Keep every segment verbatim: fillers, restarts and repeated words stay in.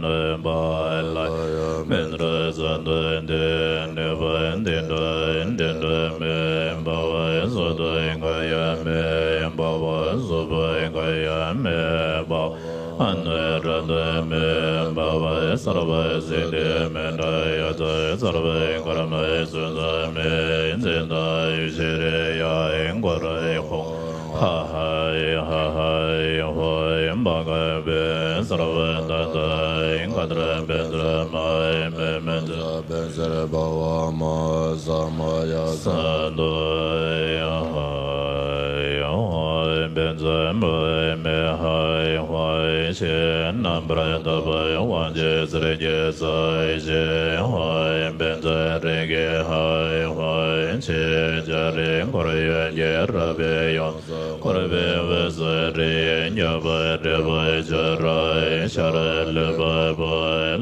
གནོད་པ་ལ་ཡང་མི་འདྲ། གསོན་དུ་འདི་ནུས་པ་འདི་འདྲ་འདི་འདྲ་མེད་པ་བ། གསོན་དུ་འགག་ཡང་མེད་པ་བ། གསོན་པ་འགག་ཡང་མེད་པ་བ། གནོད་རབ་ཏུ་མེད་པ་བ། གསལ་བ་སྲིད་པའི་མི་འདྲ་ཡོད་ཚད་གསལ་བའི་མགུར་མའི་གསོན་བསམ་མེད་འཛིན་དང་ཡུལ་ཤེས་རེ་ཡ་མགོ་ར་ཧོ། ཧ་ཧའི་ཧ་ཧའི་ཧོ། འབའ་ཀ་པའི་གསལ་བ་ད་ལྟའི་ག་དར་བེ་ཙར་མའི་མེ་མེ་ཙ་བེ་ཙར་བ་བ་མ་ས་མ་ཡ་ས་དོ་ཧའི་ཧ་ཧའི་ཧོ། བེ་ཙ་བའི་མེ་ཧའི་ཧོ། ཆེ་རྣམ་པར་དག་པའི་དབང་ཕྱུག་གསེར་གྱི་ས་ཆེ་ཧོ། བེ་ཙ་རིགས་ཀྱི་ཧའི་ཧོ། ཆེ་ལྕགས་རི་འཁོར་ཡུལ་གྱི་ར་བས་ཡོངས་སུ་བསྐོར་བའི་འོད་ཟེར་རིས་ཡོད་པ་རི་བོ་ཆུ་ར་ཤར་ལུས་པ་པོ་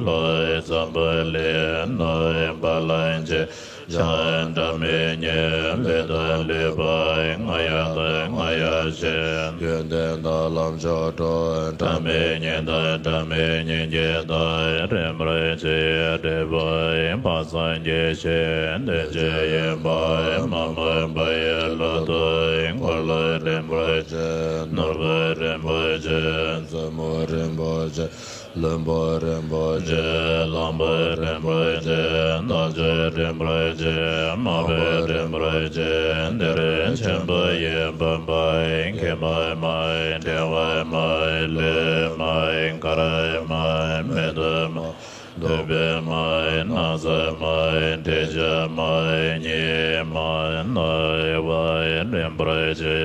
ལྷོའི་འཛམ་བུ་གླིང་ནས་བ་ལང་ཆེ། ཤར་སྒྲ་མི་སྙན་ལུས་དང་ལུས་པ་རྔ་ཡབ་དང་རྔ་ཡབ་ཆེན། ཡོན་ཏན་དང་ལམ་མཆོག་སྤྲོ། སྒྲ་མི་སྙན་དང་སྒྲ་མི་སྙན་གྱི་མདངས་རིན་པོ་ཆེའི་འབྲས་བུ་དཔག་བསམ་གྱི་ཞིང་དུ་ཆེ་ཡིན་པ་མ་རྨོས་པ་ཡི་ལོ་ཏོག་འཁོར་ལོ་རིན་པོ་ཆེ། ནོར་བུ་རིན་པོ་ཆེ། མཛོ་མོ་རིན་པོ་ཆེ། ལྷུན་པོ་རིན་པོ་ཆེ། གླང་པོ་རིན་པོ་ཆེ། རྣམ་འགྱུར་རིན་པོ་ཆེ། མང་པོ་རིན་པོ་ཆེ། འདིར་ཆེན་པོ་ཡི་བུམ་པ་མཁལ་མ་མ། དཔྲལ་བ་མ། ལུས་མ། གར་མ། མིག་ཏོ་མ། ཐུག་པའི་མ། སྣང་གསལ་མ། དྲི་ཆབ་མ། གཉིད་མ། རྣ་བ་རིན་པོ་ཆེ་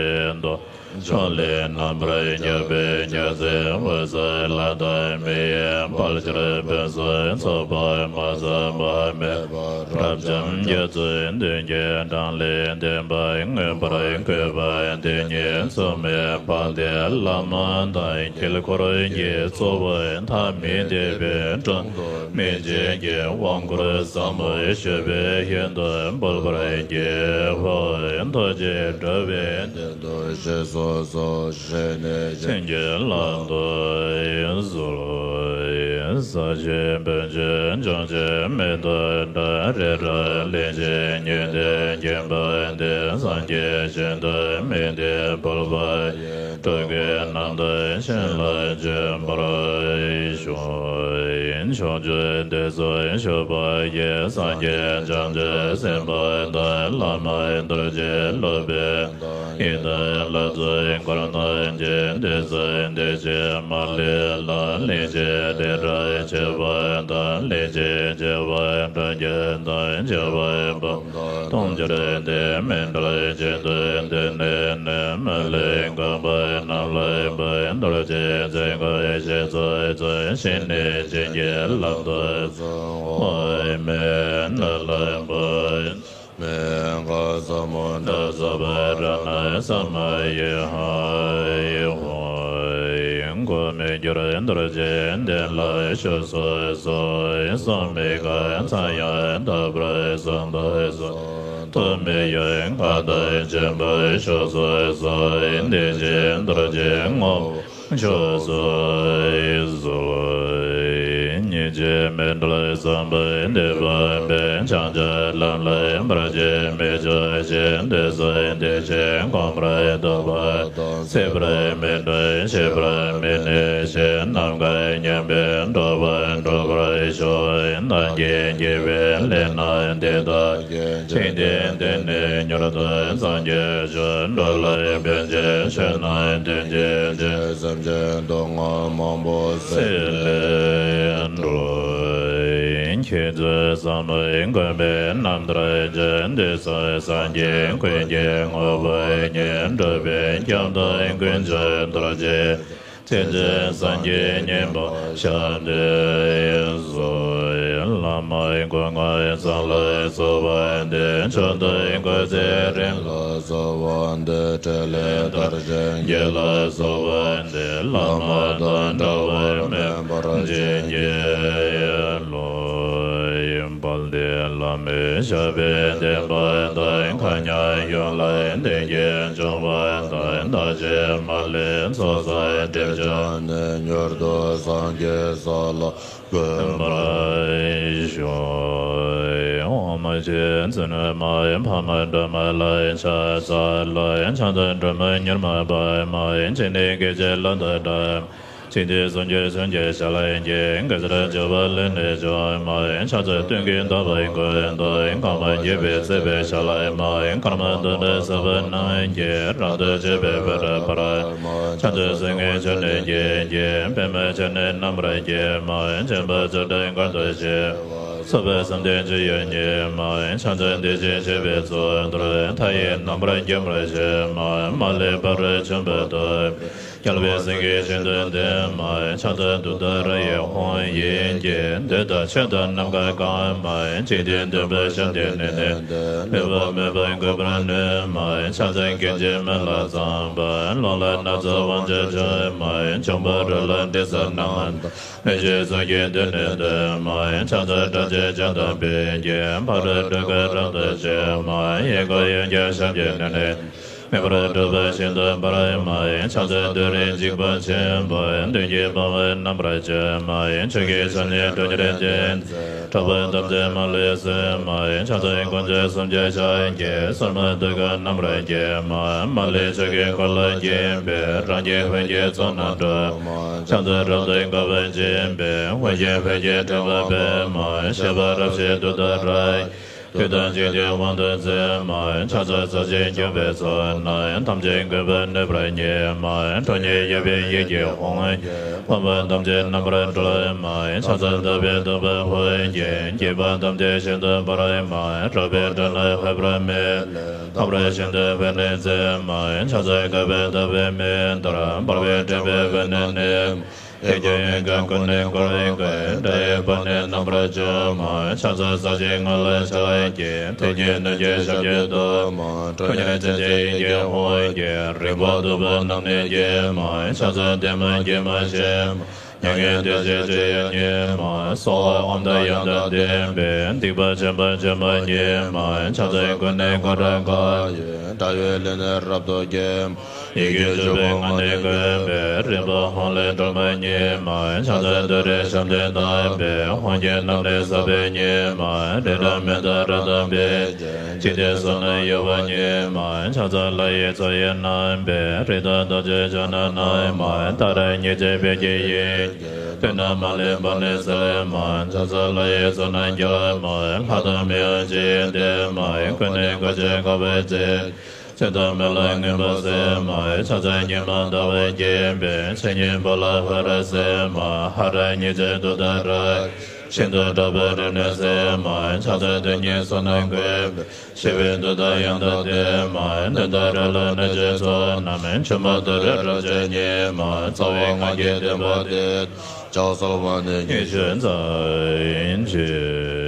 དོ། ཕྱོགས་ལས་རྣམ་པར་རྒྱལ་བའི་རྒྱལ་མཚན་འོད་ཟེར་ལ་དྭགས་མི་ཡི་དཔལ་གྱུར་ཕུན་སུམ་ཚོགས་པ་མ་ཟད་པ་མེད་པ་རབ་འབྱམས་རྒྱ་མཚོའི་མདུན་གྱི་འགྲམ་ལས་འདས་པ་མངོན་པར་བཀོད་པ་འདི་ཉིད་མཚུངས་མེད་དཔལ་ལྡན་བླ་མ་དང་དཀྱིལ་འཁོར་གྱི་གཙོ་བོ་ཐ་མི་དད་པའི་དྲུང་དུ་མི་མཇེད་ཀྱི་དབང་བསྐུར་ཟབ་མོ་ཞུས་པའི་ཞིང་དུ་འབུལ་བར་བགྱིའོ། ཐུགས་རྗེས་འགྲོ་བའི་དོན་དུ་ཞེས་སོགས་སོ། ཞེས་ནས་བྱིན་གྱིས་བརླབ་ཏུ་གསོལ། ས་གཞི་བོན་སྦྱིན་འབྱུང་བཞི་མི་ལྡན་འདྲ་རི་རབ་གླིང་བཞི་ཉི་ཟླའི་འགྱིང་བུ་འདི་སངས་རྒྱས་ཞིང་དུ་མི་འདའི་འབུལ་བ་ཡིས། སྤྲུལ་སྐུའི་རྣམ་ཐར་བྱིན་རླབས་འཇུག་པར་ཤོག། ཕྱོགས་བཅུའི་བདེ་སོགས་ཞུགས་པ་ཡིས། སངས་རྒྱས་བྱང་ཆུབ་སེམས་དཔའ་དང་། བླ་མ་རྡོ་རྗེ་སློབ་དཔོན་དང་། ཡི་དམ་ལྷ་ཚོགས་འཁོར་དང་བཅས། བདུད་རྩི་བདེ་བྱེད་མ་ལུས་ལ། གླིང་བཞི་རི་རབ་བྱེ་བ་དང་། གླིང་བཞི་བྱེ་བ་དྲུག་བརྒྱ་དང་། བྱེ་བ་འབུམ་དང་དུང་ཕྱུར་དེ་མི་འབྲལ་གཅིག་ཏུ་འདུས་ནས་ནི། མི་ལུས་གང་བ་རྣམས་ལ་འབུལ། རྡོ་རྗེ་རྩེ་འཁོར་ཞེས་སོགས་སུ། ཞལ་ནས་བྱིན་གྱིས་བརླབ་ཏུ་གསོལ། འོག་མིན་ནི་ལ་འབུལ། མི་འགག་ཟབ་མོ་འདི་རྫོགས་པའི་རང་སྣང་ས་མ་ཡི་ཧ་ཡི་ཧོ། འགོག་མེད་གྱུར་རྡོ་རྗེ་གདན་ལ་བཞུགས་སུ་གསོལ། བསམ་མི་ཁྱབ་མཚན་ཡང་དག་པར་གསུངས་པ་སོགས། ཐོགས་མེད་ཡོན་མཁའ་ལྡན་ཆེན་པོའི་ཕྱོགས་སུ་གསོལ། དེ་བཞིན་རྡོ་རྗེ་སྔོན་པོའི་ཕྱོགས་སུ་གསོལ། ཉི་ ཅེས་མི་འབྲལ་བསམ་པས་འདི་བསྒོམས་པས། བྱང་ཆུབ་ལམ་ལ་བར་ཆད་མི་འབྱུང་ཞིང་། དེ་སོགས་འདི་ཕྱིར་གོམས་པར་འདོད་པ་དང་། སྲིད་པར་མི་འགྲོ་ཤི་བར་མི་གནས་ཤིང་། ནམ་མཁའ་མཉམ་པའི་འགྲོ་བ་འགྲུབ་པར་ཤོག། ནམ་མཁའི་དགེ་བའི་ལས་རྣམས་དེ་དག་གིས། འཇིག་རྟེན་འདི་ནས་མྱུར་དུ་སངས་རྒྱས་ཤོག། འགྲོ་ལ་ཕན་ཕྱིར་ཆོས་རྣམས་སྟོན་བྱེད་ཅིང་། སེམས་ཅན་སྡུག་བསྔལ་མང་པོ་སེལ་བར་འགྲོ། ཁྱེད་ཚོས་བསམ་བློ་བསྒོམས་པའི་རྣམ་ཐར་ཅན། དུས་གསུམ་སངས་རྒྱས་ཀུན་གྱི་ངོ་བོ་ཉིད། འགྲོ་བའི་སྐྱབས་དང་དཀོན་མཆོག་རྡོ་རྗེ། མཚན་བཅས་སངས་རྒྱས་མཉན་པ་ཤཱཀྱ་སོགས། བླ་མ་གོང་མ་ཚང་ལ་གསོལ་བ་འདེབས། མཆོག་ཐུན་འགོད་ཚེ་རིང་ལ་གསོལ་བ་འདེབས། ཕྲིན་ལས་མཐར་ཕྱིན་རྒྱས་ལ་གསོལ་བ་འདེབས། བླ་མ་དང་འདྲ་བར་མེད་པར་བྱིན་གྱིས་རློབས། དཔལ་ལྡན་བླ་མའི་ཞབས་པད་བརྟན་པ་དང་། མཁའ་མཉམ་ཡོངས་ལ་བདེ་སྐྱིད་འབྱུང་བ་དང་། བདག་གཞན་མ་ལུས་ཚོགས་བསགས་སྒྲིབ་སྦྱངས་ནས། མྱུར་དུ་སངས་རྒྱས་ས་ལ་འགོད་པར་ཤོག། ཨོཾ་མ་ཎི་ཕྱག་འཚལ་ལོ། མ་ཡེ་འཕགས་མ་སྒྲོལ་མ་ལ་ཕྱག་འཚལ་ལོ། ཕྱག་འཚལ་སྒྲོལ་མ་མྱུར་མ་བྱོན། མ་ཡེ་འཇིག་རྟེན་སྐད་ཅིག་ལམ་དུ་བཀྲ། འཇིག་རྟེན་སུམ་ཅུ་བྱོན་ཅིང་ཞབས་ལ་གཟིགས། གེ་སར་རྒྱལ་པོ་ལས་ནི་བྱོན། མ་ཡེ་ཕྱག་འཚལ་སྟོན་ཀའི་ཟླ་བའི་མགོན་དང་། ཀརྨ་རྒྱལ་པོས་གཙོས་པའི་ཞབས་ལ། མ་ཡེ་ཀརྨ་དུད་འགྲོ་ཚོགས་པ་རྣམས་ཀྱིས། རབ་ཏུ་བྱེད་པའི་བཻ་རོ་པར། མ་ཡེ་ཕྱག་འཚལ་སེང་གེ་མཆོག་ནི་བརྒྱད་ཀྱིས། པདྨ་འབྱུང་གནས་རྣམ་པར་བསྐྱེད། མ་ཡེ་བྱམས་པ་མཆོག་སྤྲུལ་དཀར་པོ་ཆེ། ཚོགས་པ་བསམ་གཏན་སྤྱོད་ཡུལ་ཉིད། མ་ཡེ་ཕྱག་འཚལ་བདེ་ཆེན་བྱེ་བའི་མཚོ་རྡོལ། མཐའ་ཡས་རྣམ་པར་རྒྱལ་མོར་བཞད། མ་ཡེ་མ་ལུས་ཕ་རོལ་ཕྱིན་པ་ཐོབ། རྒྱལ་བའི་སེང་གེ་ཤིན་ཏུ་ལྡན། མ་ཡེ་ཕྱག་འཚལ་ཏུཏྟཱ་ར་ཡི་དབང་བསྐྱེད་ཀྱིས། འདོད་དང་ཕྱོགས་དང་ནམ་མཁའ་གང་། མ་ཡེ་འཇིག་རྟེན་འདུན་པའི་ཞབས་འདེགས་ནི། མོས་པ་མོས་པ་འགུགས་པར་ནུས། མ་ཡེ་ཕྱག་འཚལ་སྐད་ཅིག་མེ་ལྷ་ཚངས་པ། རླུང་ལྷ་ནག་ཚལ་དབང་ཕྱུག་མཆོག། མ་ཡེ་འབྱུང་པོ་རོ་ལངས་དྲི་ཟ་རྣམས་དང་། ལྷན་ཅིག་ཚོགས་ཀྱིས་འདུད་ནས་སྡོད། མ་ཡེ་ཕྱག་འཚལ་སྲས་བཅས་བྱ་དང་སྤོས་ཀྱིས། ཕ་རོལ་འགྲོ་ཀུན་རབ་ཏུ་ཕྱིར། མ་ཡེ་ཡི་གེ་ཡོན་གྱི་ཞབས་ཀྱིས་ནི། མེ་འབར་དྲོད་འབར་ཤིན་ཏུ་འབར། མ་ཡེ་ཕྱག་འཚལ་ཏུ་རེའི་འཇིགས་པ་ཆེན་པོ། མདུན་བསྐྱེད་པ་བ་རྣམ་པར་བསྐྱོད། མ་ཡེ་ཆུ་སྐྱེས་ཆུ་ནི་ཁྲོ་གཉེར་ཅན། ཁྲོ་བ་ཐམས་ཅད་མ་ལུས་སེལ། མ་ཡེ་ཕྱག་འཚལ་དཀོན་མཆོག་གསུམ་མཆོག་ཕྱག་རྒྱའི། སོར་མོ་དུད་ཁ་རྣམ་པར་བསྐྱེད། མ་ཡེ་མ་ལུས་ཆུ་སྐྱེས་འཁོར་ལོས་བརྒྱན་པའི། རང་བཞིན་ཧཱུྃ་གི་ཚོགས་རྣམས་སྒྲོགས། མ་ཡེ་ཕྱག་འཚལ་རབ་ཏུ་དགའ་བ་ཅན་པའི། དབང་ལྡན་ཧཱུྃ་གི་ཕྲེང་བ་སྤོས། མ་ཡེ་བཞད་པ་རབ་བཞད་ཏུཏྟཱ་ར་ཡི། བདུད་དང་འཇིག་རྟེན་དབང་དུ་མཛད། མ་ཡེ་ཕྱག་འཚལ་ས་གཞིར་འབྱུང་བའི་ཚོགས་རྣམས། ཐམས་ཅད་འགུགས་པར་ནུས་པ་ཉིད། མ་ཡེ་ཁྲོ་གཉེར་ཡོད་པའི་ཡིད་ཀྱི་དབང་གིས། ཕོངས་པ་ཐམས་ཅད་རྣམ་པར་སྒྲོལ། མ་ཡེ་ཕྱག་འཚལ་བདག་པོས་བདུག་པ་ཕུལ་ཞིང་། སྐྱེ་བ་ཐམས་ཅད་ཤིན་ཏུ་འབར། མ་ཡེ་རོལ་པའི་སྒྲ་ལས་ཧོད་ཕོར་མེ་ལས། ཐོམ་ར་ཤིན་ཏུ་འབར་ནས་མཛད། མ་ཡེ་ཕྱག་འཚལ་དགའ་བས་བདག་པོའི་མིང་བཏགས། འབར་བའི་སྤྲིན་པས་འོད་ནི་ནི། ཡིད་ཀྱི་ཡོན་ཏན་ཀུན་ནི་བསྐོར་ཏེ། སྒྲ་ཡི་བ་དན་རྣམ་པར་འཇོམས། མ་ཡེ་ཕྱག་འཚལ་ས་གཞིའི་ངང་ལ་ཕྱག་གི། དེ་ཉིད་ནུབ་ཀྱི་ཞབས་ཀྱུ་བསྡུ། མ་ཡེ་ཁྲོ་གཉེར་ཅན་གྱི་ཡིད་ཀྱི་དབང་གིས། རིག་པ་རྟོག་པ་རྣམས་ནི་སྐྱེས། མ་ཡེ་ཕྱག་འཚལ་བདེ་མ་དགེ་མ་ཞི་མ། མྱ་ངན་འདས་ཞི་སྤྱོད་ཡུལ་ཉིད་མ། སྭཱ་ཧཱ་ཨོཾ་དང་ཡང་དག་ལྡན་པས། སྡིག་པ་ཆེན་པོ་སྤྱོད་པ་ཉིད་མ། ཕྱག་འཚལ་ཀུན་ནས་བསྐོར་དགྲ་བགེགས་ཡི། དགྲ་ཡི་ལུས་ནི་རབ་ཏུ་འགེམས། ཡི་གེ་བཅུ་པའི་ངག་ནི་བཀོད་པས། རིག་པ་ཧཱུྃ་ལས་སྒྲོལ་མ་ཉིད་མ། ཕྱག་འཚལ་ཏུ་རེའི་ཞབས་མཐིལ་བརྡབས་པས། ཧཱུྃ་གི་རྣམ་སྣེ་ཟག་པའི་ཉི་མ། རི་དྭགས་མི་དང་རི་དྭགས་བེ་ཅོན། འཇིག་རྟེན་གསུམ་ན་གཡོ་བ་ཉིད་མ། ཕྱག་འཚལ་ལྷ་ཡི་ཚོགས་ཡི་རྣམ་པའི། རི་དྭགས་རྡོ་རྗེ་ཕྱག་ན་བསྣམས་མ། ཏཱ་ར་གཉིས་བརྩེགས་བོད་ཀྱི་ཡི་གེ། བསྡུ་ན་མ་ལུས་འབར་ནས་གསལ་མ། ཕྱག་འཚལ་ལྷ་ཡི་ཚོགས་རྣམས་རྒྱལ་མ། ལྷ་དང་མི་ཡང་ཇི་སྙེད་ལྡན་མ། ཀུན་ནས་བཀའ་བརྒྱུད་དགའ་བ་བརྩེགས། ཆོས་དང་མི་ལ་མངོན་པར་གསལ་མ། ཕྱག་འཚལ་སྙིགས་མ་ཟླ་བ་རྒྱས་པའི། ཕྱག་གཉིས་པོ་ལ་ཧ་ར་གསལ་མ། ཧ་ར་གཉིས་བརྩེགས་ཏུཏྟཱ་ར། ཤིན་ཏུ་དྲག་པོའི་རིམས་ནད་སེལ་མ། ཕྱག་འཚལ་དུས་གཉིས་གསུམ་རྣམས་བཀོད་པའི། ཞི་བའི་མཐུ་དང་ཡང་དག་ལྡན་མ། གདོན་དང་རོ་ལངས་གནོད་སྦྱིན་ཚོགས་རྣམས། འཆི་འཕོ་ཐོབ་པའི་རབ་བྱེད་ཉིད་མ། རྩ་བའི་སྔགས་ཀྱི་བསྟོད་པ་འདི། ཕྱག་འཚལ་བ་ནི་ཉི་ཤུ་རྩ་གཅིག་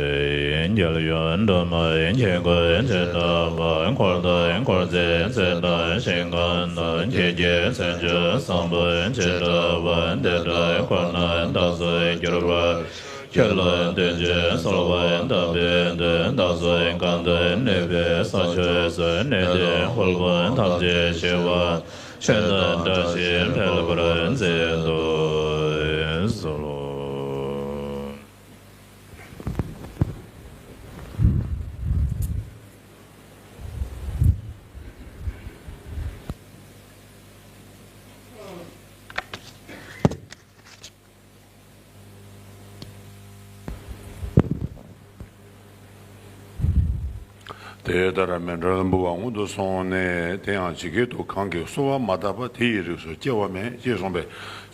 རྒྱལ་ཡུམ་སྒྲོལ་མ་ཡི། མཆོག་ཀུན་ཇི་ལྟ་བར། འཁོར་དང་འཁོར་ཚེ་ཚེ་དང་ཞིང་ཁམས་དང་། ཁྱེད་ཀྱི་མཚན་བརྗོད་བཟང་པོ་ཇི་འདྲ་བ། དེ་འདྲ་ཁོ་ན་བདག་སོགས་གྱུར་པ། ཁྱོད་ལ་བསྟོད་ཅིང་གསོལ་བ་བཏབ་པའི་མཐུས། བདག་སོགས་གང་དུ་གནས་པའི་ས་ཕྱོགས་སུ། གནས་བརྟན་ཧུར་པོ་ཐམས་ཅད་ཞི་བ། ཆོས་དང་བདག་གཞན་འཕེལ་བར་མཛད་དུ་གསོལ། དེ་ལྟར་མཎྜལ་འབུལ་བ་སྔོན་དུ་སོང་ནས། དེ་ཡང་ཇི་སྐད་དུ། གང་གིས་གསོལ་བ་མ་བཏབ་པ། དེ་ཡི་རིགས་སུ་སྐྱེ་བ་མེད། ཅེས་གསུངས་པས།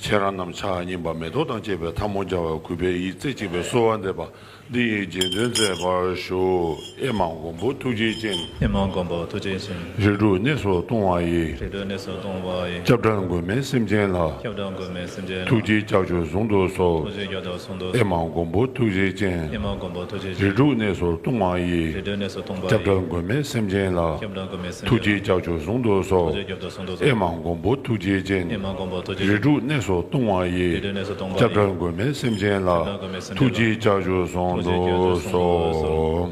ཁྱེད་རང་རྣམས་ཕྱག་གཉིས་པ་མེ་ཏོག་དང་བཅས་པའི་ཐལ་མོ་སྦྱར་བ་གུས་པས་ཡིད་རྩེ་གཅིག་པའི་གསོལ་བ་འདེབས་པ་འདི་ཡི་རྗེས་ཟློས་མཛད་པར་ཞུ། ཨེ་མ་མགོན་པོ་ཐུགས་རྗེ་ཅན། ཨེ་མ་མགོན་པོ་ཐུགས་རྗེ་ཅན། རིགས་དྲུག་གནས་སུ་ལྟུང་བ་ཡི། རིགས་དྲུག་གནས་སུ་ལྟུང་བ་ཡི། སྐྱབས་གྲལ་མགོན་མེད་སེམས་ཅན་ལ། སྐྱབས་གྲལ་མགོན་མེད་སེམས་ཅན་ལ། ཐུགས་རྗེའི་ལྕགས་ཀྱུས་བཟུང་དུ་གསོལ། ཐུགས་རྗེའི་ལྕགས་ཀྱུས་བཟུང་དུ་གསོལ། ཨེ་མ་མགོན་པོ་ཐུགས་རྗེ་ཅན། ཨེ་མ་མགོན་པོ་ཐུགས་རྗེ་ཅན། རིགས་དྲུག་གནས་སུ་ལྟུང་བ་ཡི། རིགས་དྲུག་གནས་སུ་ལྟུང་བ་ཡི། སྐྱབས་གྲལ་མགོན་མེད་སེམས་ཅན་ལ། སྐྱབས་གྲལ་མགོན་མེད་སེམས་ཅན་ལ། ཐུགས་རྗེའི་ལྕགས་ཀྱུས་བཟུང་དུ་གསོལ། ཐུགས་རྗེའི་ལྕགས་ཀྱུས་བཟུང་དུ་གསོལ། ཨེ་མ་མགོན་པོ་ཐུགས་རྗེ་ཅན། ཨེ་མ་མགོན་པོ་ཐུགས་རྗེ་ཅན། རིགས་དྲུག་གནས་སུ་ལྟུང་བ་ཡི། རིགས་དྲུག་གནས་སུ་ལྟུང་བ་ཡི། སྐྱབས་གྲལ་མགོན་མེད་སེམས་ཅན་ལ། སྐྱབས་གྲལ་མགོན་མེད་སེམས་ཅན་ལ། ཐུགས་རྗེའི་ལྕགས་ཀྱུས་བཟུང་དུ་གསོལ།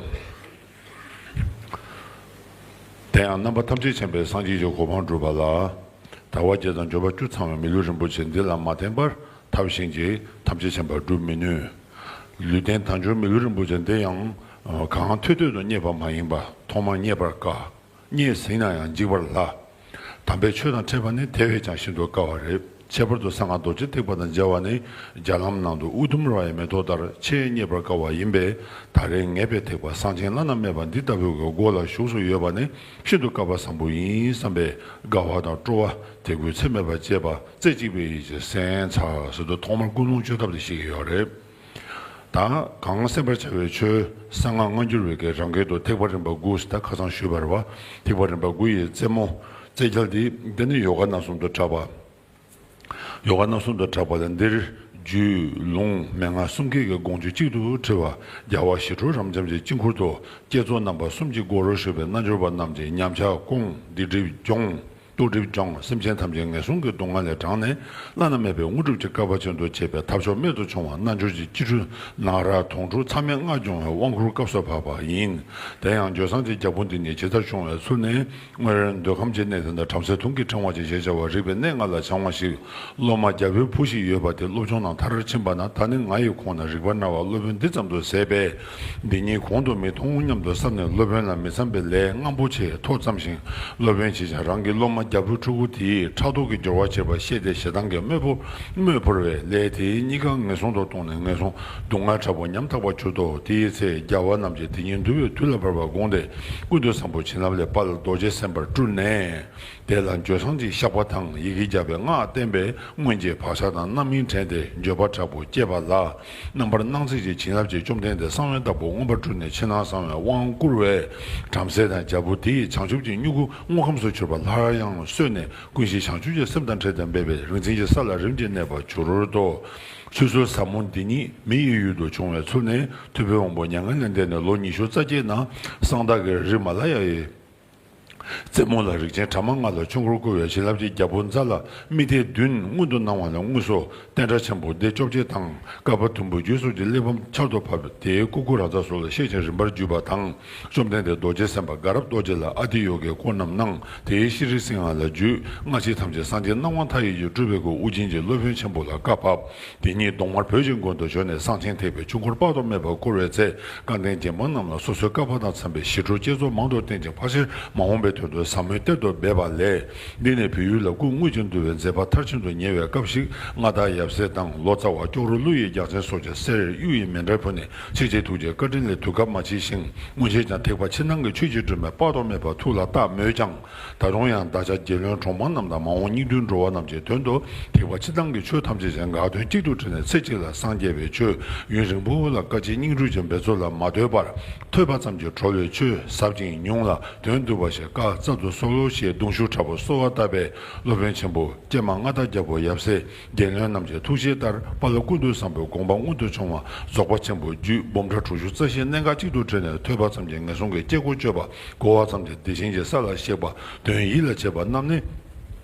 དེ་ཡང་རྣམ་པ་ཐམས་ཅད་མཁྱེན་པའི་སངས་རྒྱས་ཀྱི་གོ་འཕང་སྒྲུབ་པ་ལ། དལ་བ་བརྒྱད་དང་འབྱོར་པ་བཅུ་ཚང་བའི་མི་ལུས་རིན་པོ་ཆེ་འདི་ལ་མ་བརྟེན་པར་ཐབས་གཞན་གྱིས་ཐམས་ཅད་མཁྱེན་པར་སྒྲུབ་མི་ནུས། ལུས་རྟེན་དལ་འབྱོར་མི་ལུས་རིན་པོ་ཆེ་འདི་ཡང་གང་ཐོད་ཐོད་དུ་རྙེད་པ་མ་ཡིན་པ། ཐོག་མར་རྙེད་པར་དཀའ། རྙེད་ཟིན་ན་ཡང་འཇིག་པར་སླ། དམ་པའི་ཆོས་དང་འཕྲད་པ་ནི་དེ་བས་ཀྱང་ཤིན་ཏུ་དཀའ་བ་རེད། ཁྱད་པར་དུ་གསང་སྔགས་རྡོ་རྗེ་ཐེག་པ་དང་མཇལ་བ་ནི། རྒྱ་ལམ་ནང་དུ་ཨུ་དུམ་ར་བའི་མེ་ཏོག་ལྟར་ཆེས་རྙེད་པར་དཀའ་བ་ཡིན་པས། ད་རེས་ངེས་པའི་ཐེག་པ་གསང་ཆེན་བླ་ན་མེད་པ་འདི་ལྟ་བུའི་སྒོ་ལ་ཞུགས་སུ་ཡོད་པ་ནི་ཤིན་ཏུ་སྐལ་པ་བཟང་པོ་ཡིན་བསམ་པའི་དགའ་བ་དང་སྤྲོ་བ། དད་གུས་ཚད་མེད་པ་བཅས་པ། རྩེ་གཅིག་པའི་ཡིད་ཀྱིས་གསན་ཚར་ཟེར་དུས་ཐོག་མར་ཀུན་སློང་བཅོས་ཐབས་དེ་ཤེས་ཀྱི་ཡོད་རེད། ད་གང་གསན་པར་བྱ་བའི་ཆོས་གསང་སྔགས་སྔ་འགྱུར་བའི་གི་རང་སྐད་དུ་ཐེག་པ་རིམ་པ་དགུ་ཟེར་ད་ཁ་སང་ཞུས་པ་རེད་བ། ཐེག་པ་རིམ་པ་དགུ་ཡི་རྩེ་མོ། རྩེ་མཇལ་འདི། འདི་ནི་ཡོ་ག་རྣམ་གསུམ་དུ་གྲགས་པ། ཡོ་ག་རྣམ་གསུམ་དུ་གྲགས་པ་ལས་འདིར་རྒྱུད། ལུང་། མན་ངག་གསུམ་ཀའི་གི་དགོངས་གཅིག་གཅིག་ཏུ་དྲིལ་བ། རྒྱལ་བ་ཞི་ཁྲོ་རབ་འབྱམས་ཀྱི་དཀྱིལ་འཁོར་དུ། བསྐྱེད་རྫོགས་རྣམ་པ་གསུམ་གྱི་སྒོ་རུ་ཞུགས་པའི་རྣལ་འབྱོར་པ་རྣམས་ཀྱི་ཉམས་ཆག་སྐོང་། སྡིག་སྒྲིབ་སྦྱོང་། རྟུལ་ཞུགས་སྦྱོང་། སེམས་ཅན་ཐམས་ཅད་ངན་སོང་གི་སྡུག་བསྔལ་ལས་དྲངས་ནས་བླ་ན་མེད་པའི་དངོས་གྲུབ་ཀྱི་སྐལ་པ་ཅན་དུ་བྱེད་པའི་ཐབས་མཆོག་རྨད་དུ་བྱུང་བ་རྣལ་འབྱོར་གྱི་སྐྱིལ་ཀྲུང་ནཱ་ར་དོང་སྤྲུགས་མཚམས་མེད་ལྔ་སྦྱོང་བའི་དབང་བསྐུར་སྐབས་སུ་བབ་པ་ཡིན། དེ་ཡང་འགྱོད་སངས་ཀྱི་རྒྱལ་པོ་འདི་ཉིད་ཇི་ལྟར་བྱུང་བའི་ཚུལ་ནི། སྔོན་འདོད་ཁམས་ཀྱི་གནས་དེ་ན་བྲམ་ཟེ་དུང་གི་ཕྲེང་བ་ཅན་ཞེས་བྱ་བ་རིག་པའི་གནས་ལྔ་ལ་བྱང་བ་ཞིག་སློབ་མ་རྒྱལ་པོའི་བུ་ཞིག་ཡོད་པ་དེ་སློབ་ཆུང་རྣམས་མཐར་ཕྱིན་པ་ན། ད་ནི་ང་ཡི་ཁོང་ན་རིག་པ་སྣང་བ་སློབ་དཔོན་འདི་ཙམ་དུ་ཟད་པས། འདི་ཉིད་གོང་དུ་མི་མཐོང་སྙམ་དུ་བསམས་ནས་སློབ་དཔོན་ལ་མི་བསམ་པའི་ལས་རྔམ་པོ་ཆེ་མཐོ་བཙམས་ཤིང་། སློབ་དཔོན་ཇི་བཞིན་རང་གི་སློབ་མ་རྒྱལ་པོའི་ཕྲུ་གུ་དེས་ཕྲག་དོག་གི་སྦྱོར་བ་བྱས་པ་ཤེས་ཏེ་ཞེ་སྡང་གི་དམོད་པོ་དམོད་ཕོར་བས་ལས་དེ་གཉིས་ཀ་ངན་སོང་དུ་ལྟུང་ནས་ངན་སོང་སྡུག་བསྔལ་དྲག་པོ་ཉམ་ཐག་པར་གྱུར་ཏོ། དེའི་ཚེ་རྒྱལ་བ་རྣམས་ཀྱིས་དེ་ཉིད་འདུལ་བའི་དུས་ལ་བབ་པར་དགོངས་ཏེ། ཀུན་ཏུ་བཟང་པོ་བྱིན་རླབས་ལས་དཔལ་རྡོ་རྗེ་སེམས་དཔར་སྤྲུལ་ནས། དེ་ལ་འགྱོད་སངས་ཀྱི་བཤགས་པ་དང་ཡི་གེ་བརྒྱ་པའི་སྔགས་བསྟན་པས་སྔོན་གྱི་བག་ཆགས་དང་རྣམ་སྨིན་བྲལ་ཏེ་འགྱོད་པ་དྲག་པོ་སྐྱེས་པ་ལ། རྣམ་པར་སྣང་མཛད་ཀྱི་བྱིན་རླབས་ཀྱིས་བཅོམ་ལྡན་འདས་གསང་བའི་བདག་པོ་མངོན་པར་སྤྲུལ་ནས་ཕྱི་ནང་གསང་བའི་དབང་བསྐུར་བས། བྲམ་ཟེ་དང་རྒྱལ་པོ་དེ་ཡིས་བྱང་ཆུབ་ཀྱི་མྱུ་གུ་དངོས་ཁམས་སུ་གྱུར་པ་སླར་ཡང་གསོས་ནས་ཀུན་གཞི་བྱང་ཆུབ་ཀྱི་སེམས་དང་འཕྲད་དེ་འབད་པས་རིག་འཛིན་གྱི་ས་ལ་རིམ་གྱིས་གནས་པར་གྱུར་ཏོ། ཆོས་ཚུལ་ཟབ་མོ་འདི་ཉིད་མི་ཡི་ཡུལ་དུ་བྱུང་བའི་ཚུལ་ནི། ཐུབ་པའི་དབང་པོ་མྱ་ངན་ལས་འདས་ནས་ལོ་ཉི་ཤུ་རྩ་བརྒྱད་ན་གསང་བདག་གི་རི་མ་ལ་ཡ་ཡི་རྩེ་མོ་ལ་རིགས་ཅན་གྲངས་མང་ལྔ་ལ་ཆོས་འཁོར་བསྐོར་བའི་བྱིན་རླབས་ཀྱི་རྒྱལ་པོ་ཛ་ལ་མི་ཏའི་མདུན་མངོན་དུ་སྣང་བ་ལས་དངོས་སུ་བསྟན་དགྲ་ཆེན་པོ་སྡེ་བཅོ་བརྒྱད་དང་བསྐལ་པ་དུམ་བུ་བརྒྱུད་སོགས་ཀྱི་གླེགས་བམ་ཆར་དུ་ཕབ་སྟེ་ཀུ་ཀུ་ར་ཛ་སོགས་ལ་བཤད་ཅིང་རིམ་པར་བརྒྱུད་པ་དང་། བཅོམ་ལྡན་འདས་རྡོ་རྗེ་སེམས་དཔའ་དགའ་རབ་རྡོ་རྗེ་ལ་ཨ་ཏི་ཡོ་གའི་སྐོར་རྣམས་གནང་། དེའི་ཤྲཱི་སིང་ཧ་ལ་བརྒྱུད། སྔ་ཕྱི་ཐམས་ཅད་སངས་རྒྱས་སྣང་བ་མཐའ་ཡས་ཀྱིས་སྤྲུལ་པའི་སྐུ་ཨུ་རྒྱན་གྱི་སློབ་དཔོན་ཆེན་པོ་ལ་བཀའ་ཕབ། དེ་ཉིད་གདོང་དམར་བོད་ཀྱི་མགོན་དུ་བྱོན་ནས་གསང་ཆེན་ཐེག་པའི་ཆོས་འཁོར་དཔག་ཏུ་མེད་པ་བསྐོར་བའི་ཚེ། སྐལ་ལྡན་རྒྱལ་འབངས་རྣམས་ལ་སོ་སོའི་བསྐལ་པ་དང་འཚམས་པའི་ཞི་ཁྲོ་བསྐྱེད་རྫོགས་མང་དུ་བསྟན་ཅིང་ཕལ་ཆེར་མ་འོངས་པའི་དོན་དུ་ཟབ་མོའི་གཏེར་དུ་སྦས་པ་ལས། འདི་ནས་བོད་ཡུལ་ལ་སྐུ་དངོས་ཀྱིས་འདུལ་བའི་མཛད་པ་མཐར་ཕྱིན་དུ་ཉེ་བའི་སྐབས་ཤིག་མངའ་བདག་ཡབ་སྲས་དང་ལོ་ཙཱ་བ་ཅོག་རོ་ཀླུ་ཡི་རྒྱལ་མཚན་སོགས་ཀྱི་སྲས་གཡུ་ཡི་མཎྜལ་ཕུལ་ནས། ཆེ་བསྐྱེད་ཐུགས་རྗེའི་བཀའ་དྲིན་ལས་དུས་སྐབས་མ་མཆིས་ཤིང་། སྔོན་ཆད་ཀྱང་ཐེག་པ་ཕྱི་ནང་གི་ཆོས་ཀྱི་སྒྲོན་མེ་དཔག་ཏུ་མེད་པ་ཐུགས་ལ་བཏགས་མོད་ཀྱང་། ད་རུང་ཡང་བདག་ཅག་རྒྱལ་བློན་གྲོང་པ་རྣམས་དང་མ་འོངས་སྙིགས་དུས་འགྲོ་བ་རྣམས་ཀྱི་དོན་དུ། ཐེག་པ་ཕྱི་ནང་གི་ཆོས་ཐམས་ཅད་ཀྱང་འགག་དོན་གཅིག་ཏུ་དྲིལ་ནས་ཚེ་གཅིག་ལ་སངས་རྒྱས་པའི་ཆོས་ཡུན་རིང་པོ་ལ་དཀའ་སྤྱད་སྙིང་བསྲེ་ཅིང་འབད་རྩོལ་ལ་མ་ལྟོས་པར། ཐོས་པ་ཙམ་གྱིས་གྲོལ་བའི་ཆོས་ཟབ་ཅིང་ཉུང་ལ་དོན་བསྡུས་པ་ཞིག་བཀའ་སྩལ་དུ་གསོལ་ལོ་ཞེས་གདུང་ཤུགས་དྲག་པོས་གསོལ་བ་བཏབ་པས། སློབ་དཔོན་ཆེན་པོ་ཀྱེ་མ་མངའ་བདག་རྒྱལ་པོ་ཡབ་སྲས། རྒྱལ་བློན་རྣམས་ཀྱི་ཐུགས་བཞེད་ལྟར་དཔལ་ཀུན་ཏུ་བཟང་པོའི་དགོངས་པ་མངོན་དུ་བྱུང་བ་རྫོགས་པ་ཆེན་པོ་རྒྱུད་འབུམ་ཕྲག་དྲུག་ཅུ་རྩ་བཞིའི་གནད་འགག་གཅིག་ཏུ་དྲིལ་ནས། ཐོས་པ་ཙམ་གྱིས་ངན་སོང་གི་སྐྱེ་སྒོ་གཅོད་པ། གོ་བ་ཙམ་གྱིས་བདེ་ཆེན་གྱི་ས་ལ་གཤེགས་པ། དོན་ཡིད་ལ་བྱེད་པ་རྣམས་ནི།